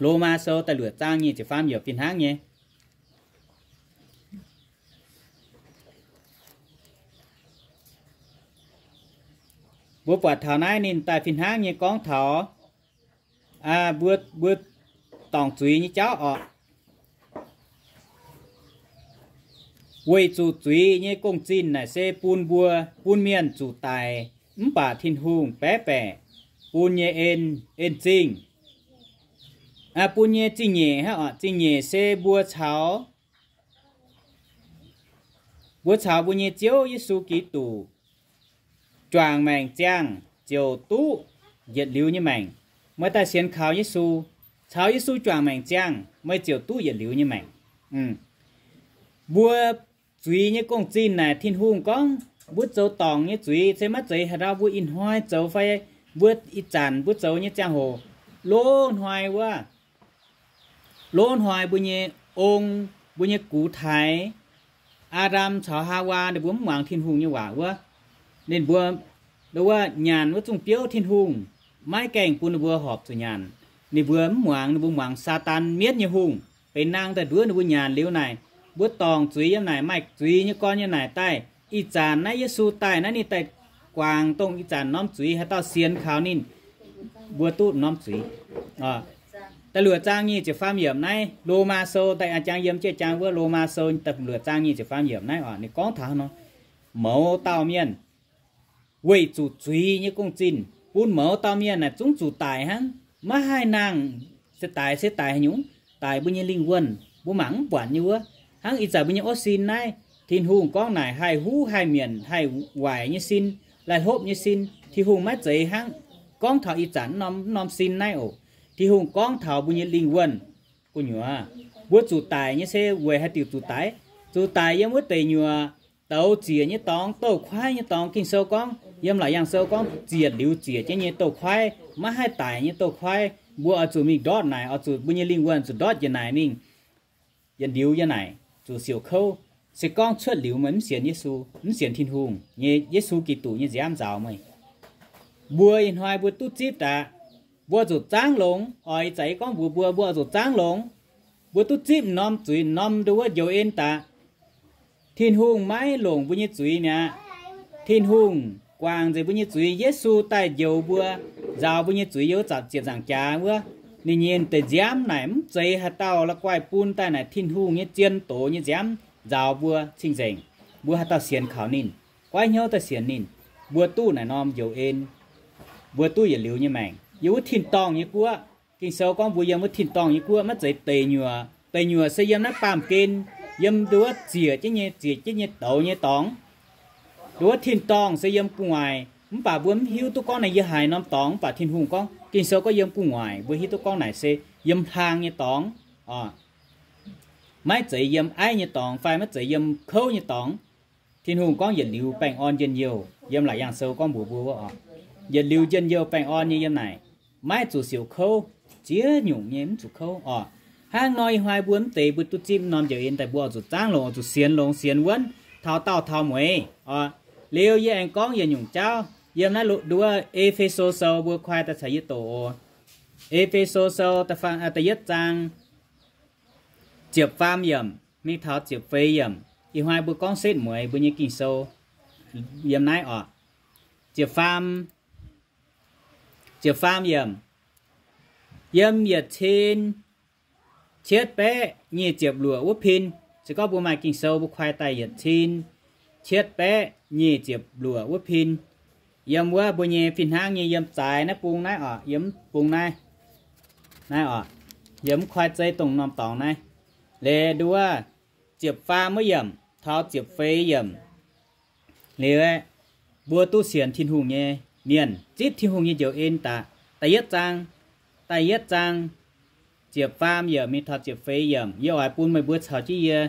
Lomaa Sou da'luoqc zaang nyic ziepc faam yiemc fih hnangv nyei. Mbuo buatc taux naaiv ninh daaih fih hnangv nyei gorngv taux mbuo, mbuo dorngc zuiz nyei jauv oc. Weic zuqc zuiz nyei gong-zinh naaic se bun mbuo, bun mienh zuqc daic, mv baac Tin-Hungh baeqv baeqc bun nyei en, en zingh, bun nyei zingh nyeic hnangv oc. Zingh nyeic se mbuo caux, mbuo caux mbuo nyei Ziouv Yesu Giduc juangc maengc ziangh ziouc duqv yietc liuz nyei maengc. Meih daaih sienx kaux Yesu, caux Yesu juangc maengc ziangh, meih ziouc duqv yietc liuz nyei maengc. Mbuo zuiz nyei gong-zinh naaic Tin-Hungh gorngv mbuo zoux dorngc nyei zuiz se maiv zeiz haaix ndau mbuo ih hnoi zoux fai mbuo ih zanc mbuo zoux nyei ziangh hoc. Loz-hnoi wuov, loz-hnoi mbuo nyei ong, mbuo nyei gux taaix, Aa^ndam caux Haawaa ninh mbuo mv muangx Tin-Hungh nyei waac wuov, ninh mbuo, wuov nyanc wuov zungh biouv Tin-Hungh maiv gaengh bun ninh mbuo horpc zuqc nyanc. Ninh mbuo mv muangx, ninh mbuo muangx Saadaan mienv nyei hungh. Benx nangh daaih nduov ninh mbuo nyanc liuz naaic, mbuo dorngc zuiz yiem naaic, maaih zuiz nyei gorn yiem naaic daaih. Ih zanc naaiv Yesu daaih naaiv ninh daaih guangc dongh ih zanc norm zuiz, haaix dauh sienx kaux ninh, mbuo duqv norm zuiz. Da'luoqc zaang nyic ziepc faam yiemc naaiv, Lomaa Sou daaih a'jang yiem jienv jang wuov, Lomaa Sou da'luoqc zaang nyic ziepc faam yiemc naaiv oc, ninh gorngv taux nor, mouz dauh mienh weic zuqc zuiz nyei gong-zinh bun mouz dauh mienh naaic zungv zuqc daic hnangv, maiv haih nangh. Se daic se daic haaix nyungc? Daic mbuo nyei lingh wuonh, mbuo mangc mv buatc nyei wuov. Hnangv ih zanc mbuo nyei orv sin naaiv, Tin-Hungh gorngv naaic haih huv haih mienc haih waaic nyei sin, laih hlopv nyei sin, Tin-Hungh maiv zeiz hnangv gorngv taux ih zanc norm, norm sin naaiv oc. Tin-Hungh gorngv taux mbuo nyei lingh wuonh gu'nyuoz. Mbuo zuqc daic nyei se weic haaix diuc zuqc daic? Zuqc daic yiem wuov deic nyuoqc douz ziec nyei dorngx, douz-kuaaiv nyei dorngx. Ging-Sou gorngv, yiem Laauc Yaangh Sou gorngv ziec liuz ziec jienv nyei douz-kuaaiv, maiv haih daic nyei douz-kuaaiv. Mbuo oix zuqc mingh ndortv naaic, oix zuqc mbuo nyei lingh wuonh zuqc ndortv njiec naaic mingh, yietc liuz yiem naaic zuqc siouc kouv. Se gorngv cuotv liuz meih mv sienx Yesu, mv sienx Tin-Hungh nyei, Yesu Giduc nyei nziaamv nzaaux meih, mbuo ih hnoi mbuo duqv zipv daaih, mbuo zuqc zaangv longx. Oix ih zanc yie gorngv mbuox mbuo, mbuo oix zuqc zaangv longx. Mbuo duqv zipv norm zuiz, norm nduov njoux en daaih. Tin-Hungh maiv longc mbuo nyei zuiz mi'aqv. Tin-Hungh guangc nzengc mbuo nyei zuiz. Yesu daaih njoux mbuo, nzaaux mbuo nyei zuiz yiem wuov zanc ziepc nzaangc jaax wuov. Ninh nyei deix nziaamv naaic mv zeiz haaix dauh la'guaih bun daaih, naaic Tin-Hungh nyei zien doz nyei nziaamv nzaaux mbuo cing-nzengc. Mbuo haaix dauh sienx kaux ninh, goiv hnyouv daaih sienx ninh, mbuo duqv naaic norm njoux en. Mbuo duqv yietc liuz nyei maengc yiem wuov tin-dorngh nyei guoqv. Ging-Sou gorngv mbuo yiem wuov tin-dorngh nyei guoqv, maiv zeiz deic nyuoqc. Deic nyuoqc se yiem naaiv baamh gen, yiem nduov ziec jienv nyei, ziec jienv nyei douz nyei dorngx. Nduov tin-dorngh se yiem gu'nguaaic, mv baac mbuo mv hiuv duqv gorngv naaic yie haiz norm dorngx, mv baac Tin-Hungh gorngv, Ging-Sou gorngv yiem gu'nguaaic, mbuo hiuv duqv gorngv naaic se yiem hlaang nyei dorngx oc. Maiv zeiz yiem aiv nyei dorngx fai maiv zeiz yiem kouv nyei dorngx. Tin-Hungh gorngv yietc liuz baengh orn njien-youh, yiem Laauc Yaangh Sou gorngv mbuox mbuo wuov oc, yietc liuz njien-youh baengh orn nyei yiem naaic, maiv zuqc siouc kouv, ziex nyungc nyei mv zuqc kouv oc. Hnangv nor ih hnoi mbuo mv deix mbuo duqv zipv norm njoux en daaih, mbuo oix zuqc zaangv longx, oix zuqc sienx longx, sienx wuonv taux daauh taux mueiz oc. Liuz yie aengx gorngv yietc nyungc jauv yiem naaiv nduov E^fe^so Sou, mbuo koi daaih caux yie doqc oc. E^fe^so Sou da'yietv zaang ziepc faam yiemc mingh taux ziepc feix yiemc. Ih hnoi mbuo gorngv setv mueiz mbuo nyei Ging-Sou yiem naaiv oc. Ziepc faam, ziepc faam yiemc, yiem yietc cin cietv baeqv nyic ziepc luoqc wuov pin. Se gorngv mbuo maaih Ging-Sou mbuo koi daaih yietc cin cietv baeqv nyic ziepc luoqc wuov pin. Yiem wuov mbuo nyei fih hnangv nyei yiem zaaix naaiv bung naaiv oc, yiem bung naaiv, naaiv oc, yiem mv koi zeiv dongh norm dorngx naaiv. Liuz nduov ziepc faam wuov yiemc taux ziepc feix yiemc. Liuz aeqv, mbuo duqv sienx Tin-Hungh nyei mienh, zipv Tin-Hungh nyei njoux en daaih. Da'yietv zaang, da'yietv zaang ziepc faam yiemc mingh taux ziepc feix yiemc, yie oix bun meih mbuo caux jienv yie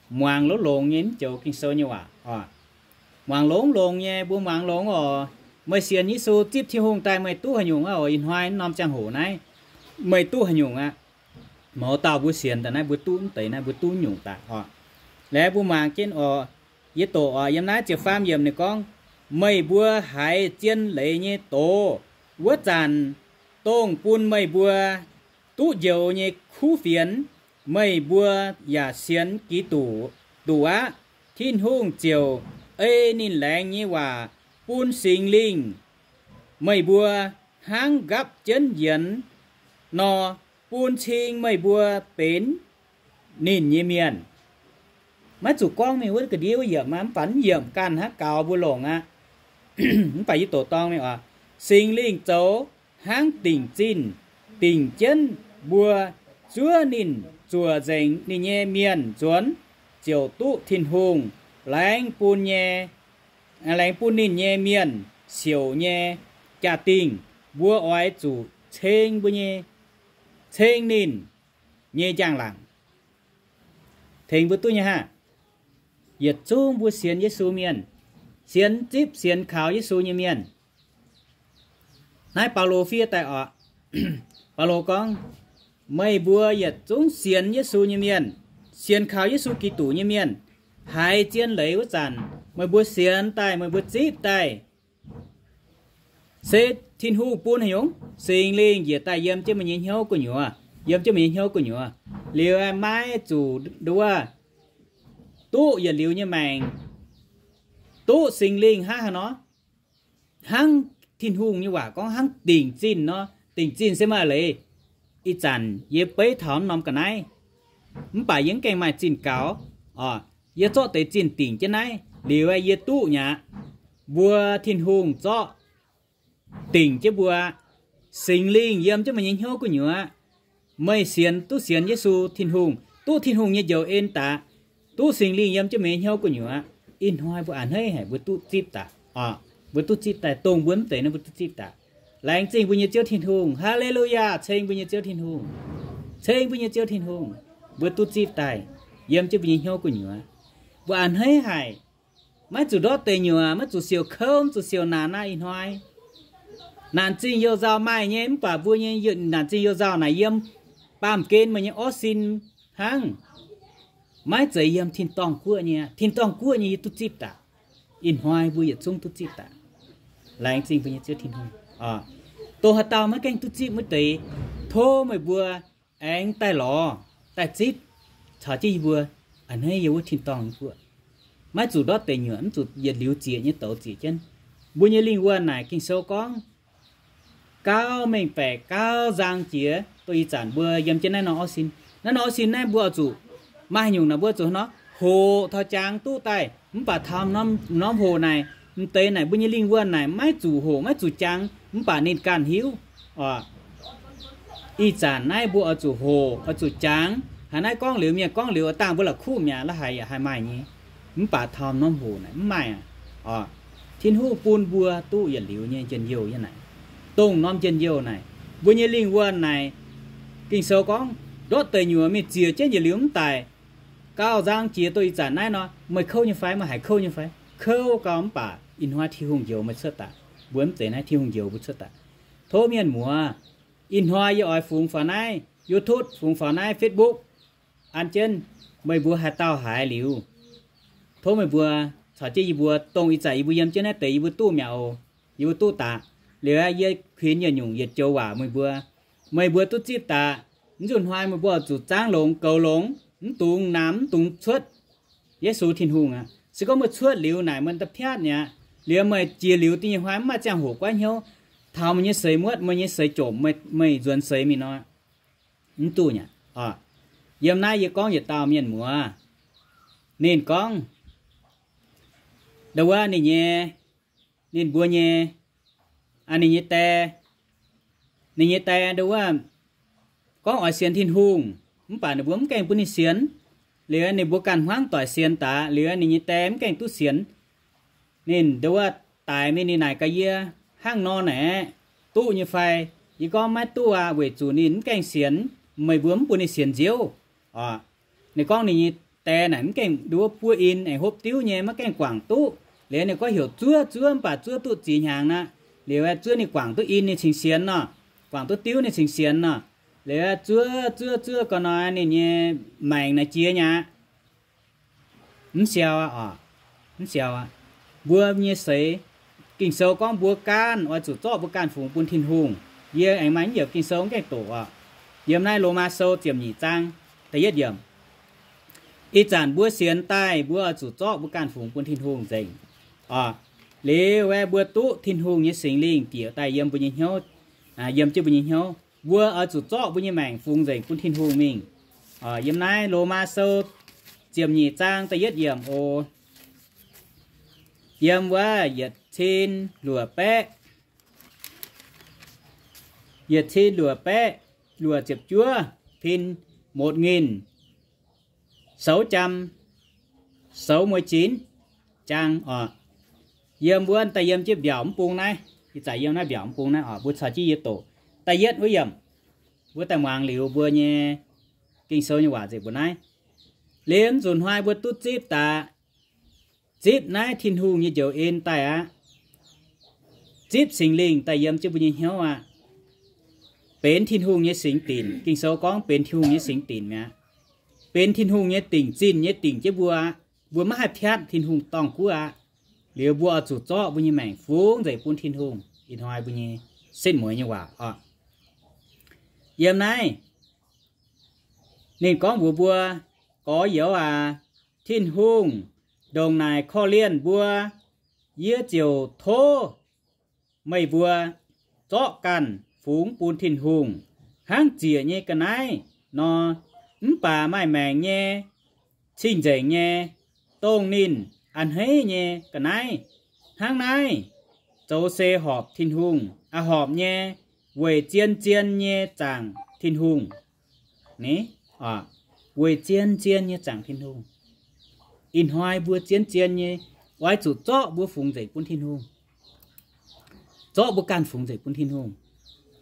muangx longx-longx nyei mv joux Ging-Sou nyei waac oc. Muangx longx-longx nyei, mbuo muangx longx oc. Meih sienx Yesu zipv Tin-Hungh daaih meih duqv haaix nyungc aqv oc? Ih hnoi norm ziangh hoc naaiv meih duqv haaix nyungc aqv? Mouz dauh mbuo sienx daaih naaiv mbuo duqv mv deix naaiv mbuo duqv nyungc daaih oc. Laengz mbuo mangc jienv oc. Yie doqc oc, yiem naaiv ziepc faam yiemc ninh gorngv, meih mbuo haiz zien leiz nyei doz wuov zanc, dongh bun meih mbuo duqv njoux nyei kuv fienx, meih mbuo yaac sienx Giduc, duqv aqv. Tin-Hungh ziouc ei ninh laengz nyei waac bun Singx Lingh meih mbuo hnangv nqapv jienv yienx nor, bun cing meih mbuo benx ninh nyei mienh. Maiv zuqc gorngv mingh wuov ga'ndiev wuov yiemc aqv, mv baac mv yiemc ganh hnangv gaux mbuo longc aqv. Mv baac yie doqc dorng mingh oc. Singx Lingh zoux hnangv dingc zinh dingc jienv mbuo zuov ninh zuoqc nzengc ninh nyei mienh nzuonx, ziouc duqv Tin-Hungh laengz bun nyei, laengz bun ninh nyei mienh siouc nyei jaa-dingh. Mbuo oix zuqc ceng mbuo nyei, ceng ninh nyei njang-laangc. Tengx mbuo duqv nyei haah? Yietc zungv mbuo sienx Yesu mienh, sienx zipv sienx kaux Yesu nyei mienh. Naaiv Baulo fiev daaih oc. Baulo gorngv, meih mbuo yietc zungv sienx Yesu nyei mienh, sienx kaux Yesu Giduc nyei mienh, haiz zien leiz wuov zanc, meih mbuo sienx daaih, meih mbuo zipv daaih, se Tin-Hungh bun haaix nyungc? Singx Lingh njiec daaih yiem jienv meih nyei hnyouv gu'nyuoz, yiem jienv meih nyei hnyouv gu'nyuoz. Liuz maiv zuqc nduov, duqv yietc liuz nyei maengc, duqv Singx Lingh hnangv haaix nor, hnangv Tin-Hungh nyei waac gorngv hnangv dingc zinh nor. Dingc zinh se maaih leiz. Ih zanc yie beiv taux norm ga'naaiv, mv baac yie mv gaengh maaih zinh gaux oc. Yie zorqv deix zinh dingc jienv naaiv liuz yie duqv nyei aqv. Mbuo Tin-Hungh zorqv dingc jienv mbuo. Singx Lingh yiem jienv meih nyei hnyouv gu'nyuoz, meih sienx duqv sienx Yesu Tin-Hungh, duqv Tin-Hungh nyei njoux en daaih, duqv Singx Lingh yiem jienv meih nyei hnyouv gu'nyuoz, ih hnoi mbuo a'hneiv haic mbuo duqv zipv daaih oc. Mbuo duqv zipv daaih, dongh mbuo mv deix naaiv mbuo duqv zipv daaih. Laengz zingh mbuo nyei Ziouv Tin-Hungh. Haa^le^lu^yaa. Ceng mbuo nyei Ziouv Tin-Hungh. Ceng mbuo nyei Ziouv Tin-Hungh. Mbuo duqv zipv daaih yiem jienv mbuo nyei hnyouv gu'nyuoz. Mbuo a'hneiv haic, maiv zuqc ndortv deic nyuoqc, maiv zuqc siouc kouv, mv zuqc siouc naanc aqv. Ih hnoi naanc zingh you-nzauh maaih nyei, mv baac mbuo nyei naanc zingh you-nzauh naaic yiem baamh gen meih nyei orv sin hnangv, maiv zeiz yiem tin-dorngh guoqv nyei. Tin-dorngh guoqv nyei yie duqv zipv daaih. Ih hnoi mbuo yietc zungv duqv zipv daaih. Laengz zingh mbuo nyei Ziouv Tin-Hungh. Dongh haaix dauh maiv gaengh duqv zipv wuov deix, tov meih mbuo aengx daaih lorz daaih zipv caux jienv yie mbuo a'hneiv yiem wuov tin-dorngh guoqv. Maiv zuqc ndortv deic nyuoqc, mv zuqc yietc liuz zieqc nyei douz zieqc jienv. Mbuo nyei lingh wuonh naaic Ging-Sou gorngv gauh mengh baeqc, gauh nzang jiex. Dongh ih zanc mbuo yiem jienv naaiv norm orv sin, naaiv norm orv sin naaiv mbuo oix zuqc maaih nyungc naaic mbuo zuqc hnangv nor hoqc taux jangx duqv daaih. Mv baac taux norm hoqc naaic, m'deix naaic mbuo nyei lingh wuonh naaic maiv zuqc hoqc maiv zuqc jangx, mv baac ninh ganh hiuv oc. Ih zanc naaiv mbuo oix zuqc hoqc, oix zuqc jangx. Haaix naaiv gorngv liuz, mienh gorngv liuz, dangh mbuo la'kuqv mi'aqv, la'haic yaac haih maaih nyei. Mv baac taux norm hoqc naaic mv maaih aqv oc. Tin-Hungh bun mbuo duqv yietc liuz nyei njien-youh yiem naaic. Dongh norm njien-youh naaic, mbuo nyei lingh wuonh naaic, Ging-Sou gorngv ndortv deic nyuoqc mingh zieqc jienv yietc liuz mv daic, gauh nzang jiex dongh ih zanc naaiv nor, meih kouv nyei fai? Meih haiz kouv nyei fai? Kouv gauh, mv baac ih hnoi Tin-Hungh njoux meih cuotv daaih. Mbuo mv zeiz naaiv, Tin-Hungh njoux mbuo cuotv daaih. Tov mienh muoz, ih hnoi yie oix fungx faaux naaiv YouTube, fungx faaux naaiv Facebook, an jienv meih mbuo haaix dauh haiz liuz, tov meih mbuo caux jienv yie mbuo, dongh ih zanc yie mbuo yiem jienv naaiv deix yie mbuo duqv mi'aqv oc. Yie mbuo duqv daaih. Liuz yie kuinx yietc nyungc yietc joux waac meih mbuo, meih mbuo duqv zipv daaih. Mv zuqc hnoi meih mbuo oix zuqc zaangv longx, goux longx, mv dungx namx, mv dungx cuotv Yesu Tin-Hungh aqv. Se gorngv meih cuotv liuz naaic meih da'piatv mi'aqv. Liuz meih jiex liuz da'nyeic hnoi mv maaih ziangh hoc guaiv hnyouv, taux meih nyei seix muotv, meih nyei seix jomc, meih nzuonx seix mingh nor, mv duqv mi'aqv oc. Yiem naaiv yie gorngv yietc dauh mienh muoz, ninh gorngv, nduov wuov ninh nyei, ninh mbuo nyei, ninh nyei die, ninh nyei die nduov wuov gorngv oix sienx Tin-Hungh, mv baac ninh mbuo mv gaengh bun ninh sienx. Liuz ninh mbuo ganh hmuangv doic sienx daaih, liuz ninh nyei die mv gaengh duqv sienx. Ninh nduov wuov daic mingh ninh naaic gaax yie, hnangv nor naaic, duqv nyei fai? Yie gorngv maiv duqv aqv, weic zuqc ninh mv gaengh sienx, meih mbuo mv bun ninh sienx nziouv oc. Ninh gorngv ninh nyei die naaic mv gaengh nduov buov in, aengx hopv diuv nyei, maiv gaengh guangc duqv. Liuz ninh gorngv heuc zuov, zuov, mv baac zuov duqv ziex hnyangx aqv. Liuz zuov ninh guangc duqv in ninh cingx sienx nor, guangc duqv diuv ninh cingx sienx nor. Liuz zuov zuov zuov ga'noi ninh nyei maengc naaic jiex nyei aqv. Mv siou aqv oc, mv siou aqv. Mbuo nyei seix, Ging-Sou gorngv mbuo ganh oix zuqc zorqv mbuo ganh fungx bun Tin-Hungh. Yie aengx maaih mv yiemc Ging-Sou mv gaengh doqc oc. Yiem naaiv Lomaa Sou ziepc nyeic zaang da'yietv yiemc. Ih zanc mbuo sienx daaih mbuo oix zuqc zorqv mbuo ganh fungx bun Tin-Hungh nzengc oc. Liuz aeqv, mbuo duqv Tin-Hungh nyei Singx Lingh bieqc daaih yiem mbuo nyei hnyouv, yiem jienv mbuo nyei hnyouv. Mbuo oix zuqc zorqv mbuo nyei maengc fungx nzengc bun Tin-Hungh mingh. Yiem naaiv Lomaa Sou ziepc nyeic zaang da'yietv yiemc oc. Yiem wuov yietc cin luoqc baeqv, yietc cin luoqc baeqv luoqc ziepc juov, pin một nghìn sáu trăm sáu mươi chín จัง oc. Yiem wuov daaih yiem jienv mbiaauc mv bung naaiv, ih zanc yiem naaiv mbiaauc mv bung naaiv oc, mbuo caux jienv yie doqc. Da'yietv wuov yiemc, mbuo daaih muangx liuz mbuo nyei Ging-Sou nyei waac nzengc mbuo naaiv. Liuz nzunc hnoi mbuo duqv zipv daaih, zipv naaiv Tin-Hungh nyei njoux en daaih aqv. Zipv Singx Lingh daaih yiem jienv mbuo nyei hnyouv aqv. Benx Tin-Hungh nyei singx dinc. Ging-Sou gorngv benx Tin-Hungh nyei singx dinc mi'aqv. Benx Tin-Hungh nyei dingc zinh nyei dingc jienv mbuo aqv. Mbuo maiv haih piatv Tin-Hungh dorngh guoqv aqv. Liuz mbuo oix zuqc zorqv mbuo nyei maengc fungx nzengc bun Tin-Hungh. Ih hnoi mbuo nyei setv mueiz nyei waac oc. Yiem naaiv ninh gorngv mbuox mbuo, Gorx-youz aac, Tin-Hungh ndongc naaic korv-lienh mbuo, yie ziouc tov meih mbuo zorqv ganh fungx bun Tin-Hungh hnangv ziec nyei ga'naaiv nor. Mv baac maaih maengc nyei, cing-nzengc nyei, dongh ninh a'hneiv nyei ga'naaiv hnangv naaiv zoux se horpc Tin-Hungh, a'horpc nyei, weic zien-zien nyei zaangc Tin-Hungh. Ni, weic zien-zien nyei zaangc Tin-Hungh. Ih hnoi mbuo zien-zien nyei, oix zuqc zorqv mbuo fungx nzengc bun Tin-Hungh. Zorqv mbuo ganh fungx nzengc bun Tin-Hungh.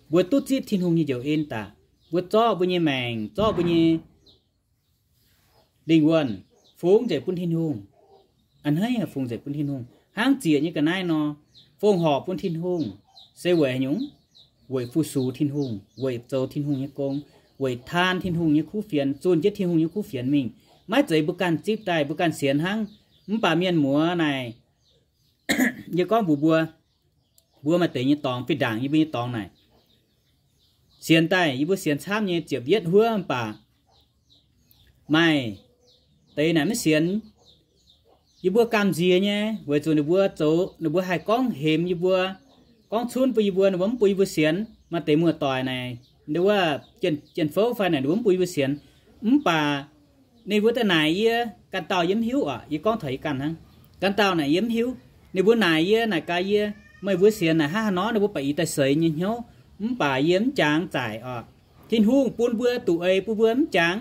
Mbuo duqv zipv Tin-Hungh nyei njoux en daaih, mbuo zorqv mbuo nyei maengc, zorqv mbuo nyei lingh wuonh fungx nzengc bun Tin-Hungh. A'hneiv fungx nzengc bun Tin-Hungh hnangv ziec nyei ga'naaiv nor, fongc horc bun Tin-Hungh. Se weic haaix nyungc? Weic fu-sux Tin-Hungh, weic zoux Tin-Hungh nyei gong, weic taan Tin-Hungh nyei kuv fienx, zunh jienv Tin-Hungh nyei kuv fienx mingh. Maiv zeiz mbuo ganh zipv daaih, mbuo ganh sienx hnangv. Mv baac mienh muoz naaic, yie gorngv mbuox mbuo, mbuo maaih deix nyei dorngx, fih ndaangc yie mbuo nyei dorngx naaic, sienx daaih yie mbuo sienx camv nyei ziepc yietv huov, mv baac maaih deix naaic maiv sienx. Yie mbuo gamh nziex nyei, weic zuqc ninh mbuo zoux, ninh mbuo haih gorngv hemx yie mbuo, gorngv cunv bun yie mbuo, ninh mbuo mv bun yie mbuo sienx. Maaih deix muoz-doic naaic, wuov jien-fouv fai naaic, ninh mbuo mv bun yie mbuo sienx. Mv baac ninh mbuo daaih naaic yie, ganh dauh yie mv hiuv oc. Yie gorngv taux yie ganh hnangv. Ganh dauh naaic yie mv hiuv. Ninh mbuo naaic yie, naaic gaax yie, meih mbuo sienx naaic hnangv haaix nor, ninh mbuo baac ih daaih seix nyei hnyouv. Mv baac yie mv jangx zaaic oc. Tin-Hungh bun mbuo, duqv eix bun mbuo mv jangx.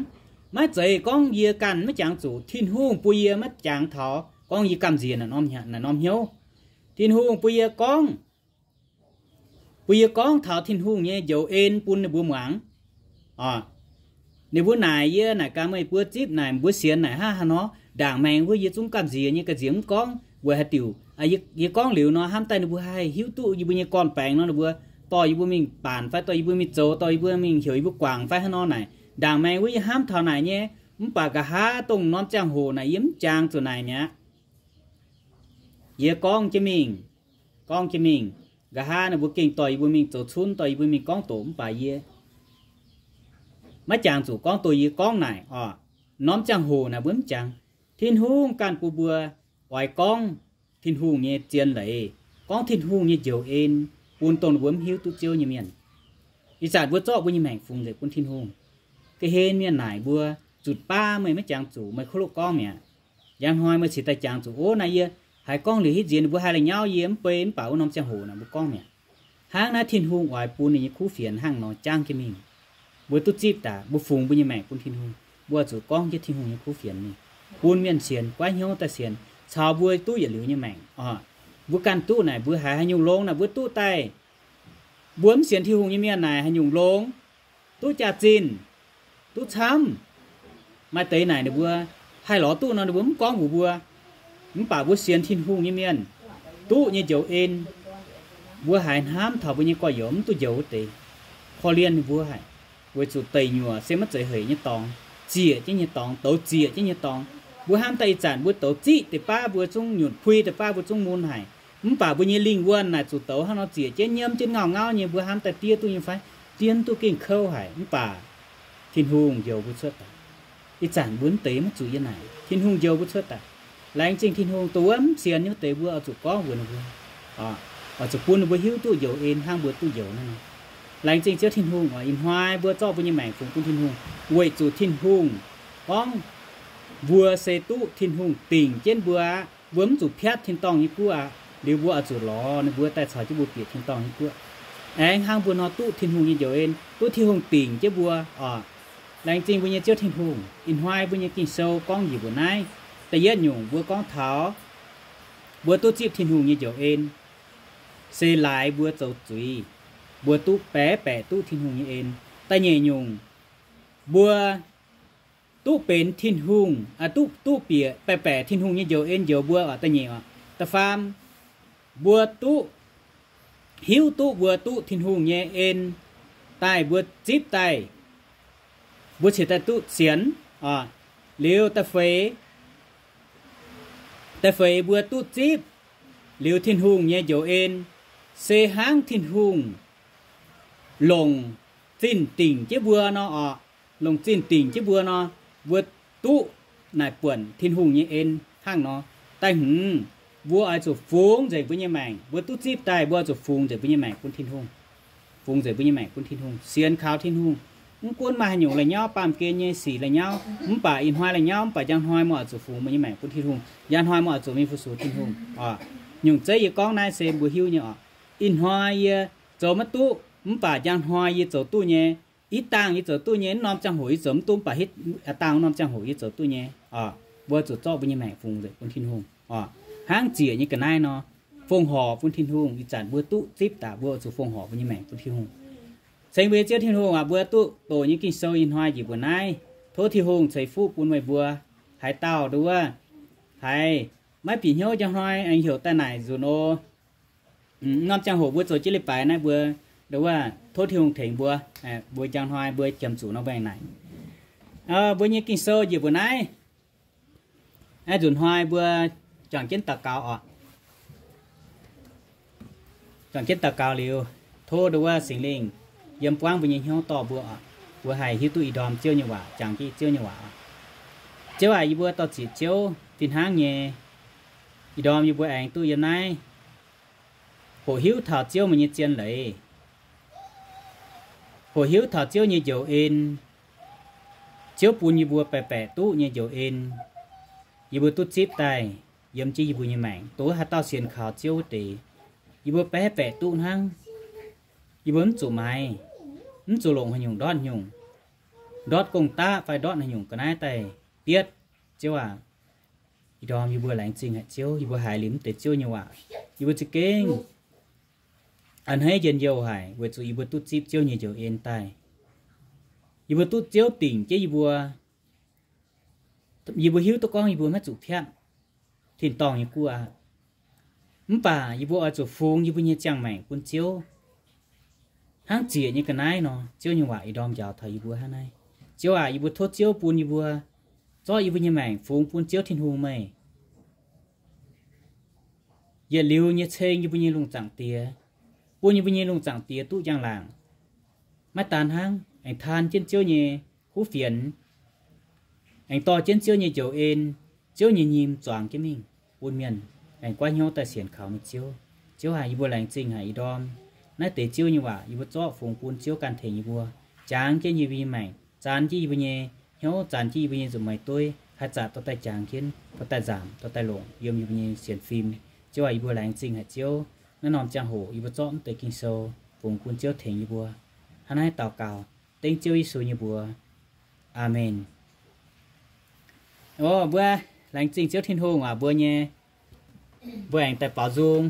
Maiv zeiz gorngv yie ganh maiv jangx zuqc. Tin-Hungh bun yie maiv jangx taux gorngv yie gamh nziex naaic norm hnyouv. Tin-Hungh bun yie gorngv, bun yie gorngv taux Tin-Hungh nyei njoux en bun ninh mbuo muangx oc. Ninh mbuo naaic yie, naaic gaax meih mbuo zipv naaic, mbuo sienx naaic hnangv haaix nor. Ndaangc maengx wuov yie zungv gamh nziex nyei, gamh nziex mv gorngv. Weic haaix diuc? Yie gorngv liuz nor, hnamv daaih ninh mbuo haih hiuv duqv yie mbuo nyei gorn-baengx nor, ninh mbuo dorh yie mbuo mingh baanc fai dorh yie mbuo mingh zoux, dorh yie mbuo mingh heuc yie mbuo guangc fai hnangv nor naaic. Ndaangc maengx wuov yie hnamv taux naaic nyei. Mv baac nqa'haav dongh norm ziangh hoc naaic yie mv jangx zuqc naaic mi'aqv. Yie gorngv jienv mingh, gorngv jienv mingh. Nqa'haav ninh mbuo gengh dorh yie mbuo mingh zoux cunv, dorh yie mbuo mingh gorngv doqc, mv baac yie maiv jangx zuqc gorngv doqc. Yie gorngv naaic oc, norm ziangh hoc naaic mbuo mv jangx. Tin-Hungh ganh bun mbuo oix gorngv Tin-Hungh nyei zien leiz, gorngv Tin-Hungh nyei njoux en bun dongh mbuo mv hiuv duqv Ziouv nyei mienh. Ih zanc mbuo zorqv mbuo nyei maengc fungx nzengc bun Tin-Hungh. Ga'hlen mienh naaic mbuo, zutc baav meih maiv jangx zuqc, meih kuv loqv gorngv mi'aqv. Njang hnoi meih cingx daaih jangx zuqc, ov, naaiv yie haiz gorngv liuz hitv nziex ninh mbuo haih la'nyauv yie mv bei, mv baac wuov norm ziangh hoc naaic mbuo gorngv mi'aqv. Hnangv naaiv Tin-Hungh oix bun ninh nyei kuv fienx hnangv nor jangv jienv mingh. Mbuo duqv zipv daaih, mbuo fungx mbuo nyei maengc bun Tin-Hungh, mbuo zuqc gorngv jienv Tin-Hungh nyei kuv fienx mingh, bun mienh sienx, guaiv hnyouv daaih sienx, caux mbuo duqv yietc liuz nyei maengc oc. Mbuo ganh duqv naaic, mbuo haiz haaix nyungc longx naaic mbuo duqv daaih. Mbuo mv sienx Tin-Hungh nyei mienh naaic haaix nyungc longx, duqv jaax-zinh, duqv camv. Maaih deix naaic ninh mbuo haih lorz duqv nor, ninh mbuo mv gorngv mbuox mbuo. Mv baac mbuo sienx Tin-Hungh nyei mienh, duqv nyei njoux en, mbuo haiz hnamv taux mbuo nyei gorx-youz mv duqv njoux wuov deix, korv-lienh ninh mbuo haic. weic zuqc deic nyuoqc se maiv zeiz hec nyei dorngx, ziec jienv nyei dorngx, douz ziec jienv nyei dorngx. Mbuo hnamv daaih ih zanc mbuo douz ziqv deix baav mbuo zungv nyunc, puix deix baav mbuo zungv mun haic, mv baac mbuo nyei lingh wuonh naaic zuqc douz hnangv nor ziec jienv nyiemv jienv ngauh ngauv nyei, mbuo hnamv daaih diev duqv nyei fai? Diev duqv gengh kouv haic, mv baac Tin-Hungh njoux mbuo cuotv daaih. Ih zanc mbuo mv deix maiv zuqc yiem naaic, Tin-Hungh njoux mbuo cuotv daaih. Laengz zingh Tin-Hungh, dongh wuov mv sienx nyei wuov deix mbuo oix zuqc gorngv mbuox ninh mbuo, oix zuqc bun ninh mbuo hiuv duqv njoux en hnangv mbuo duqv njoux naaiv nor. Laengz zingh Ziouv Tin-Hungh oc. Ih hnoi mbuo zorqv mbuo nyei maengc fungx bun Tin-Hungh weic zuqc Tin-Hungh gorngv mbuo se duqv Tin-Hungh dingc jienv mbuo aqv. Mbuo mv zuqc piatv tin-dorngh nyei guoqv aqv. Liuz mbuo oix zuqc lorz ninh mbuo daaih caux jienv mbuo bieqc tin-dorngh nyei guoqv. Aengx hnangv mbuo nor duqv Tin-Hungh nyei njoux en, duqv Tin-Hungh dingc jienv mbuo oc. Laengz zingh mbuo nyei Ziouv Tin-Hungh, ih hnoi mbuo nyei Ging-Sou gorngv njiec mbuo naaiv. Da'yietv nyungc mbuo gorngv taux mbuo duqv zipv Tin-Hungh nyei njoux en se laaix mbuo zoux zuiz, mbuo duqv baeqc baeqc duqv Tin-Hungh nyei en. Da'nyeic nyungc, mbuo duqv benx Tin-Hungh, duqv, duqv bieqc baeqc baeqc Tin-Hungh nyei njoux en njoux mbuo oc. Da'nyeic oc. Da'faam, mbuo duqv hiuv duqv mbuo duqv Tin-Hungh nyei en daaih, mbuo zipv daaih, mbuo cingx daaih duqv sienx oc. Liuz da'feix, da'feix mbuo duqv zipv liuz Tin-Hungh nyei njoux en se hnangv Tin-Hungh longc zinh dingc jienv mbuo nor oc. Longc zinh dingc jienv mbuo nor, mbuo duqv naaic buonc Tin-Hungh nyei en hnangv nor. Da'hmz, mbuo oix zuqc fungx nzengc mbuo nyei maengc. Mbuo duqv zipv daaih mbuo oix zuqc fungx nzengc mbuo nyei maengc bun Tin-Hungh. Fungx nzengc mbuo nyei maengc bun Tin-Hungh, sienx kaux Tin-Hungh. Mv gunv maaih haaix nyungc la'nyauv, baamh gen nyei sic la'nyauv, mv baac ih hnoi la'nyauv, mv baac njang hnoi mbuo oix zuqc fungx mbuo nyei maengc bun Tin-Hungh. Njang hnoi mbuo oix zuqc mingh fu-sux Tin-Hungh oc. Nyungc zeiv yie gorngv naaiv se mbuo hiuv nyei oc. Ih hnoi yie zoux maiv duqv, mv baac njang hnoi yie zoux duqv nyei. Ih dangh yie zoux duqv nyei, wuov norm ziangh hoc yie zoux mv duqv, mv baac ih dangh wuov norm ziangh hoc yie zoux duqv nyei oc. Mbuo zuqc zorqv mbuo nyei maengc fungx nzengc bun Tin-Hungh oc. Hnangv ziec nyei ga'naaiv nor, fongc horc bun Tin-Hungh. Ih zanc mbuo duqv zipv daaih, mbuo zuqc fongc horc mbuo nyei maengc bun Tin-Hungh. Ceng mbuo nyei Ziouv Tin-Hungh aac, mbuo duqv doqc nyei Ging-Sou ih hnoi njiec mbuo naaiv. Tov Tin-Hungh ceix fuqv bun meih mbuo. Haaix dauh nduov wuov, haiz maiv bieqc hnyouv njang hnoi aengx heuc daaih naaic nzunc oc. Norm ziangh hoc mbuo zoux jienv leiz-baaix naaiv mbuo, nduov wuov, tov Tin-Hungh tengx mbuo. Mbuo njang hnoi mbuo qiemx zuqc nor mbuo aengx naaic. Mbuo nyei Ging-Sou njiec mbuo naaiv. Aa, nzunc hnoi mbuo juangc jienv daux gaux oc. Juangc jienv daux gaux liuz, tov nduov wuov Singx Lingh yiem buangv mbuo nyei hnyouv dorh mbuo oc. Mbuo haih hiuv duqv ih ndorm Ziouv nyei waac, jangx jienv Ziouv nyei waac oc. Ziouv aac, yie mbuo dorh zieqc Ziouv fih hnangv nyei. Ih ndorm yie mbuo aengx duqv yiem naaiv hoqc hiuv taux Ziouv meih nyei zien leiz, hoqc hiuv taux Ziouv nyei njoux en. Ziouv bun yie mbuo baeqc baeqc duqv nyei njoux en, yie mbuo duqv zipv daaih yiem jienv yie mbuo nyei maengc. Dongh wuov haaix dauh sienx kaux Ziouv wuov deix, yie mbuo baeqc baeqc duqv hnangv. Yie mbuo mv zuqc maaiz, mv zuqc longc haaix nyungc ndortv nyungc, ndortv gong-daqv fai ndortv haaix nyungc ga'naaiv daaih bietv. Ziouv aac, ih ndorm yie mbuo laengz zingh haic Ziouv, yie mbuo haiz liuz mv deix Ziouv nyei waac, yie mbuo za'gengh a'hneiv njien-youh haic, weic zuqc yie mbuo duqv zipv Ziouv nyei njoux en daaih. Yie mbuo duqv Ziouv dingc jienv yie mbuo. Yie mbuo hiuv duqv gorngv yie mbuo maiv zuqc piatv tin-dorngh nyei guoqv aqv. Mv baac yie mbuo oix zuqc fungx yie mbuo nyei ziangh maengc bun Ziouv. Hnangv ziec nyei ga'naaiv nor, Ziouv nyei waac ih ndorm njaaux taux yie mbuo hnangv naaiv. Ziouv aac, yie mbuo tov Ziouv bun yie mbuo zorqv yie mbuo nyei maengc fungx bun Ziouv Tin-Hungh meih. Yietc liuz nyei ceng yie mbuo nyei lungh zaangc Diex, bun yie mbuo nyei lungh zaangc Diex duqv njang-laangc. Maiv daan hnangv, aengx taan jienv Ziouv nyei kuv fienx, aengx dorh jienv Ziouv nyei njoux en, Ziouv nyei nyim zuangx jienv mingh bun mienh aengx goiv hnyouv daaih sienx kaux meih Ziouv. Ziouv aac, yie mbuo laengz zingh haic ih ndorm naaiv deix Ziouv nyei waac yie mbuo zorqv fungx bun Ziouv ganh tengx yie mbuo, jangx jienv yie mbuo nyei maengc, zanx jienv yie mbuo nyei hnyouv, zanx jienv yie mbuo nyei nzuqc mueiz dueiv, haih zaqc dorh daaih jangx jienv, dorh daaih nzaamc, dorh daaih longc yiem yie mbuo nyei sienx fim. Ziouv aac, yie mbuo laengz zingh haic Ziouv. Naaiv norm ziangh hoc yie mbuo zorqv mv deix Ging-Sou fungx bun Ziouv tengx yie mbuo. Hnangv naaiv daux gaux dengv Ziouv Yesu nyei mbuox. Aamen. O mbuo laengz zingh Ziouv Tin-Hungh aac, mbuo nyei, mbuo aengx daaih baaux nzung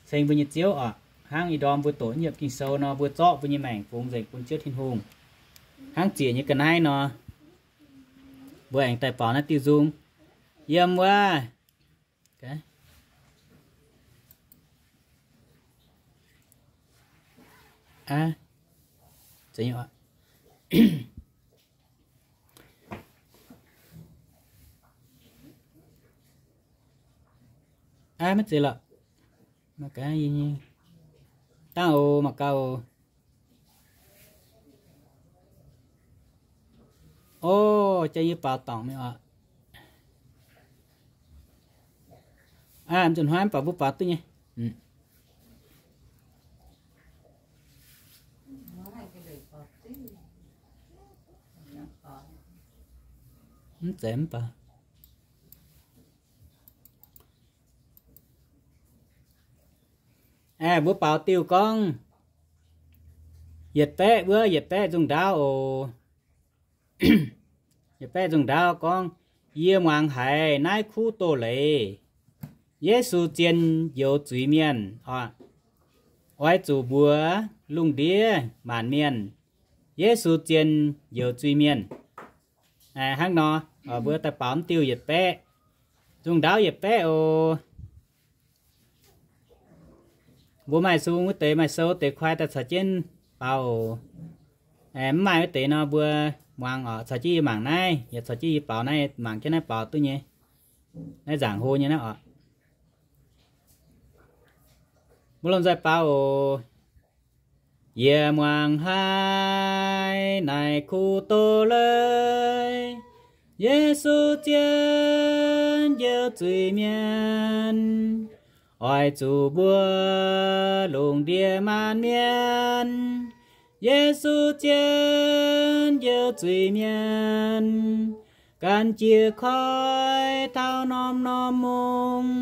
ceng mbuo nyei Ziouv oc. Hnangv ih ndorm mbuo doqc yiemc Ging-Sou nor, mbuo zorqv mbuo nyei maengc fungx nzengc bun Ziouv Tin-Hungh. Hnangv ziec nyei ga'naaiv nor, mbuo aengx daaih baaux naaiv diuh nzung. Yiem wuov, aa, Aav, maiv zeiz lorqc. Mangc gaax yie nyei. Dangh oc, mangc gaax oc. O, jang yie baaux dorngc mingh oc. Aa, nzunc hnoi mv baac mbuo baaux duqv nyei. Mv zeiz mv baac. Aeqv, mbuo baaux diuh gorngv yietc baeqv wuov, yietc baeqv nzungh ndaauv oc. Yietc baeqv nzungh ndaauv gorngv, yie muangx haiz naaiv kuv doz-leiz, Yesu zien njoux zuiz-mienh oc. Oix zuqc mbuox lungh ndiev maanc mienh, Yesu zien njoux zuiz-mienh. Hnangv nor, mbuo daaih baaux mv diuh yietc baeqv, nzungh ndaauv yietc baeqv oc. Mbuo maaih sung wuov deix, maaih sou deix kuaai daaih caux jienv baaux oc. Mv maaih wuov deix nor mbuo muangx oc, caux jienv yie mangc naaiv, yaac caux jienv yie baaux naaiv, mangc jienv naaiv baaux duqv nyei. Naaiv nzaangc hlo nyei naaiv oc. Mbuo lomh nzoih baaux oc. Yie muangx haiz naaiv kuv doz-leiz, Yesu zien njoux zuiz-mienh. Oix zuqc mbuox lungh ndiev maanc mienh, Yesu zien njoux zuiz-mienh. Gan jiez koi taux norm-norm mungh,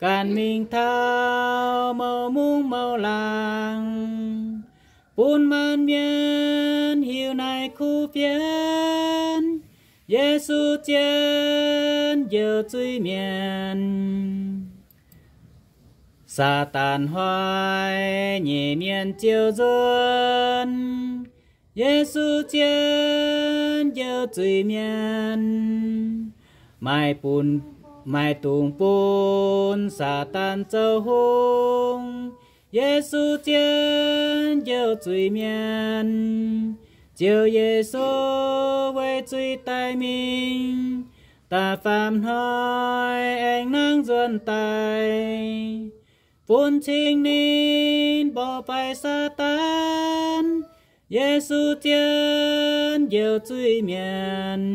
gan mingh taux mouh mungv mouh laangz, bun maanc mienh hiuv naaiv kuv fienx, Yesu zien njoux zuiz-mienh. Saadaan hnoi nyei mienh ziouc nzuonx, Yesu zien njoux zuiz-mienh. Maaih bun, maaih dungx bun Saadaan zoux hungh, Yesu zien njoux zuiz-mienh. Ziouv Yesu weic zuiz daic mingh, da'faam hnoi aengx nangv nzuonx daaih, bun cing ninh mborqv faix Saadaan, Yesu zien njoux zuiz-mienh.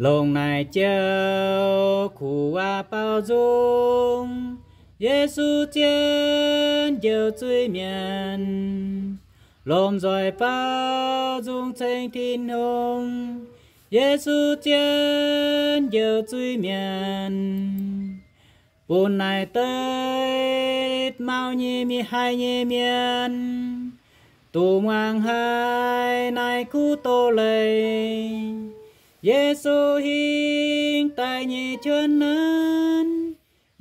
Longc naaic joux kuv waac baaux nzung, Yesu zien njoux zuiz-mienh. Lomh nzoih baaux nzung ceng Tin-Hungh, Yesu zien njoux zuiz-mienh. Bun naaiv deix mauv nyei mienh, haih nyei mienh, duqv muangx haiz naaiv kuv doz-leiz, Yesu hingh daaih nyei juon naanv,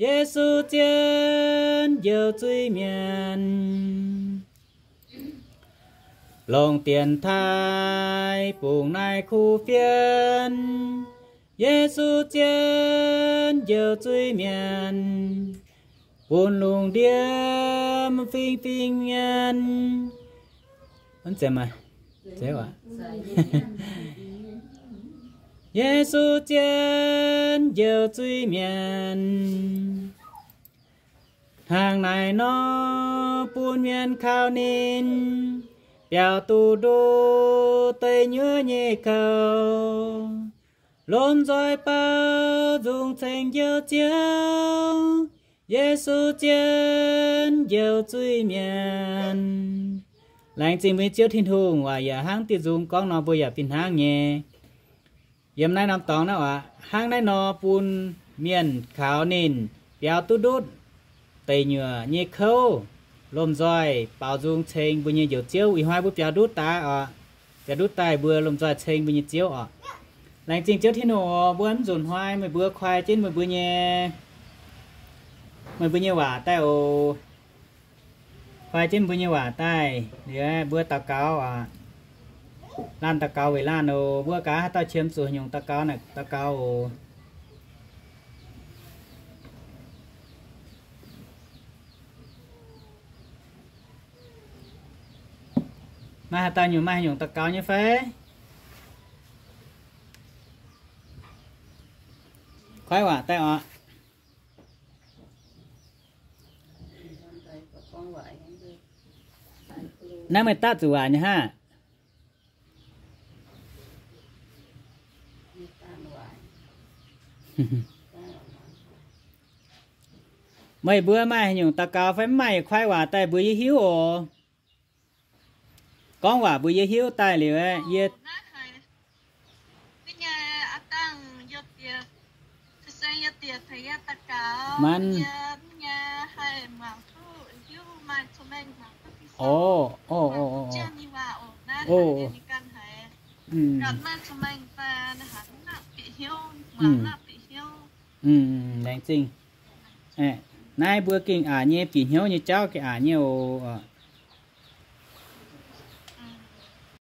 Yesu zien njoux zuiz-mienh. Longc dienx taaih bungx naaiv kuv fienx, Yesu zien njoux zuiz-mienh. Bun lungh ndiev fingx-fingx mienh, Yesu zien njoux zuiz-mienh. Hnangv naaiv nor bun mienh kaux ninh biaux duqv nduqc deic nyuoqc nyei kouv. Lomh nzoih baaux nzung ceng Njoux Ziouv, Yesu zien njoux zuiz-mienh. Laengz zingh mbuo nyei Ziouv Tin-Hungh, waac yaac hnangv diuh nzung gorngv nor, mbuo yaac fih hnangv nyei. Yiem naaiv norm dorngx naaiv oc, hnangv naaiv nor bun mienh kaux ninh biaux duqv ndutv deic nyuoqc nyei kouv. Lomh nzoih baaux nzung ceng mbuo nyei Njoux Ziouv. Ih hnoi mbuo biaux ndutv daaih oc, biaux ndutv daaih mbuo lomh nzoih ceng mbuo nyei Ziouv oc. Laengz zingh Ziouv Tin-Hungh oc, mbuo mv nzunc hnoi meih mbuo koi jienv meih mbuo nyei, meih mbuo nyei waac daaih oc. Koi jienv mbuo nyei waac daaih liuz, mbuo daux gaux oc. Laanh daux gaux weic laanh oc. Mbuo gaax haaix dauh qiemx zuqc haaix nyungc daux gaux naaic daux gaux oc. Maaih haaix dauh nyungc maaih haaix nyungc daux gaux nyei fai? Kuaaiv waac daaih oc. Naaiv meih daav zuqc waac nyei hnangv. Meih mbuo maaih haaix nyungc daux gaux fai mv maaih, kuaaiv waac daaih mbuox yie hiuv oc. Gorngv waac mbuox yie hiuv daaih liuz aeqv, yie Laengz zingh. Naaiv mbuo gengh aqc nyei, bieqc hnyouv nyei jauv gengh aqc nyei oc.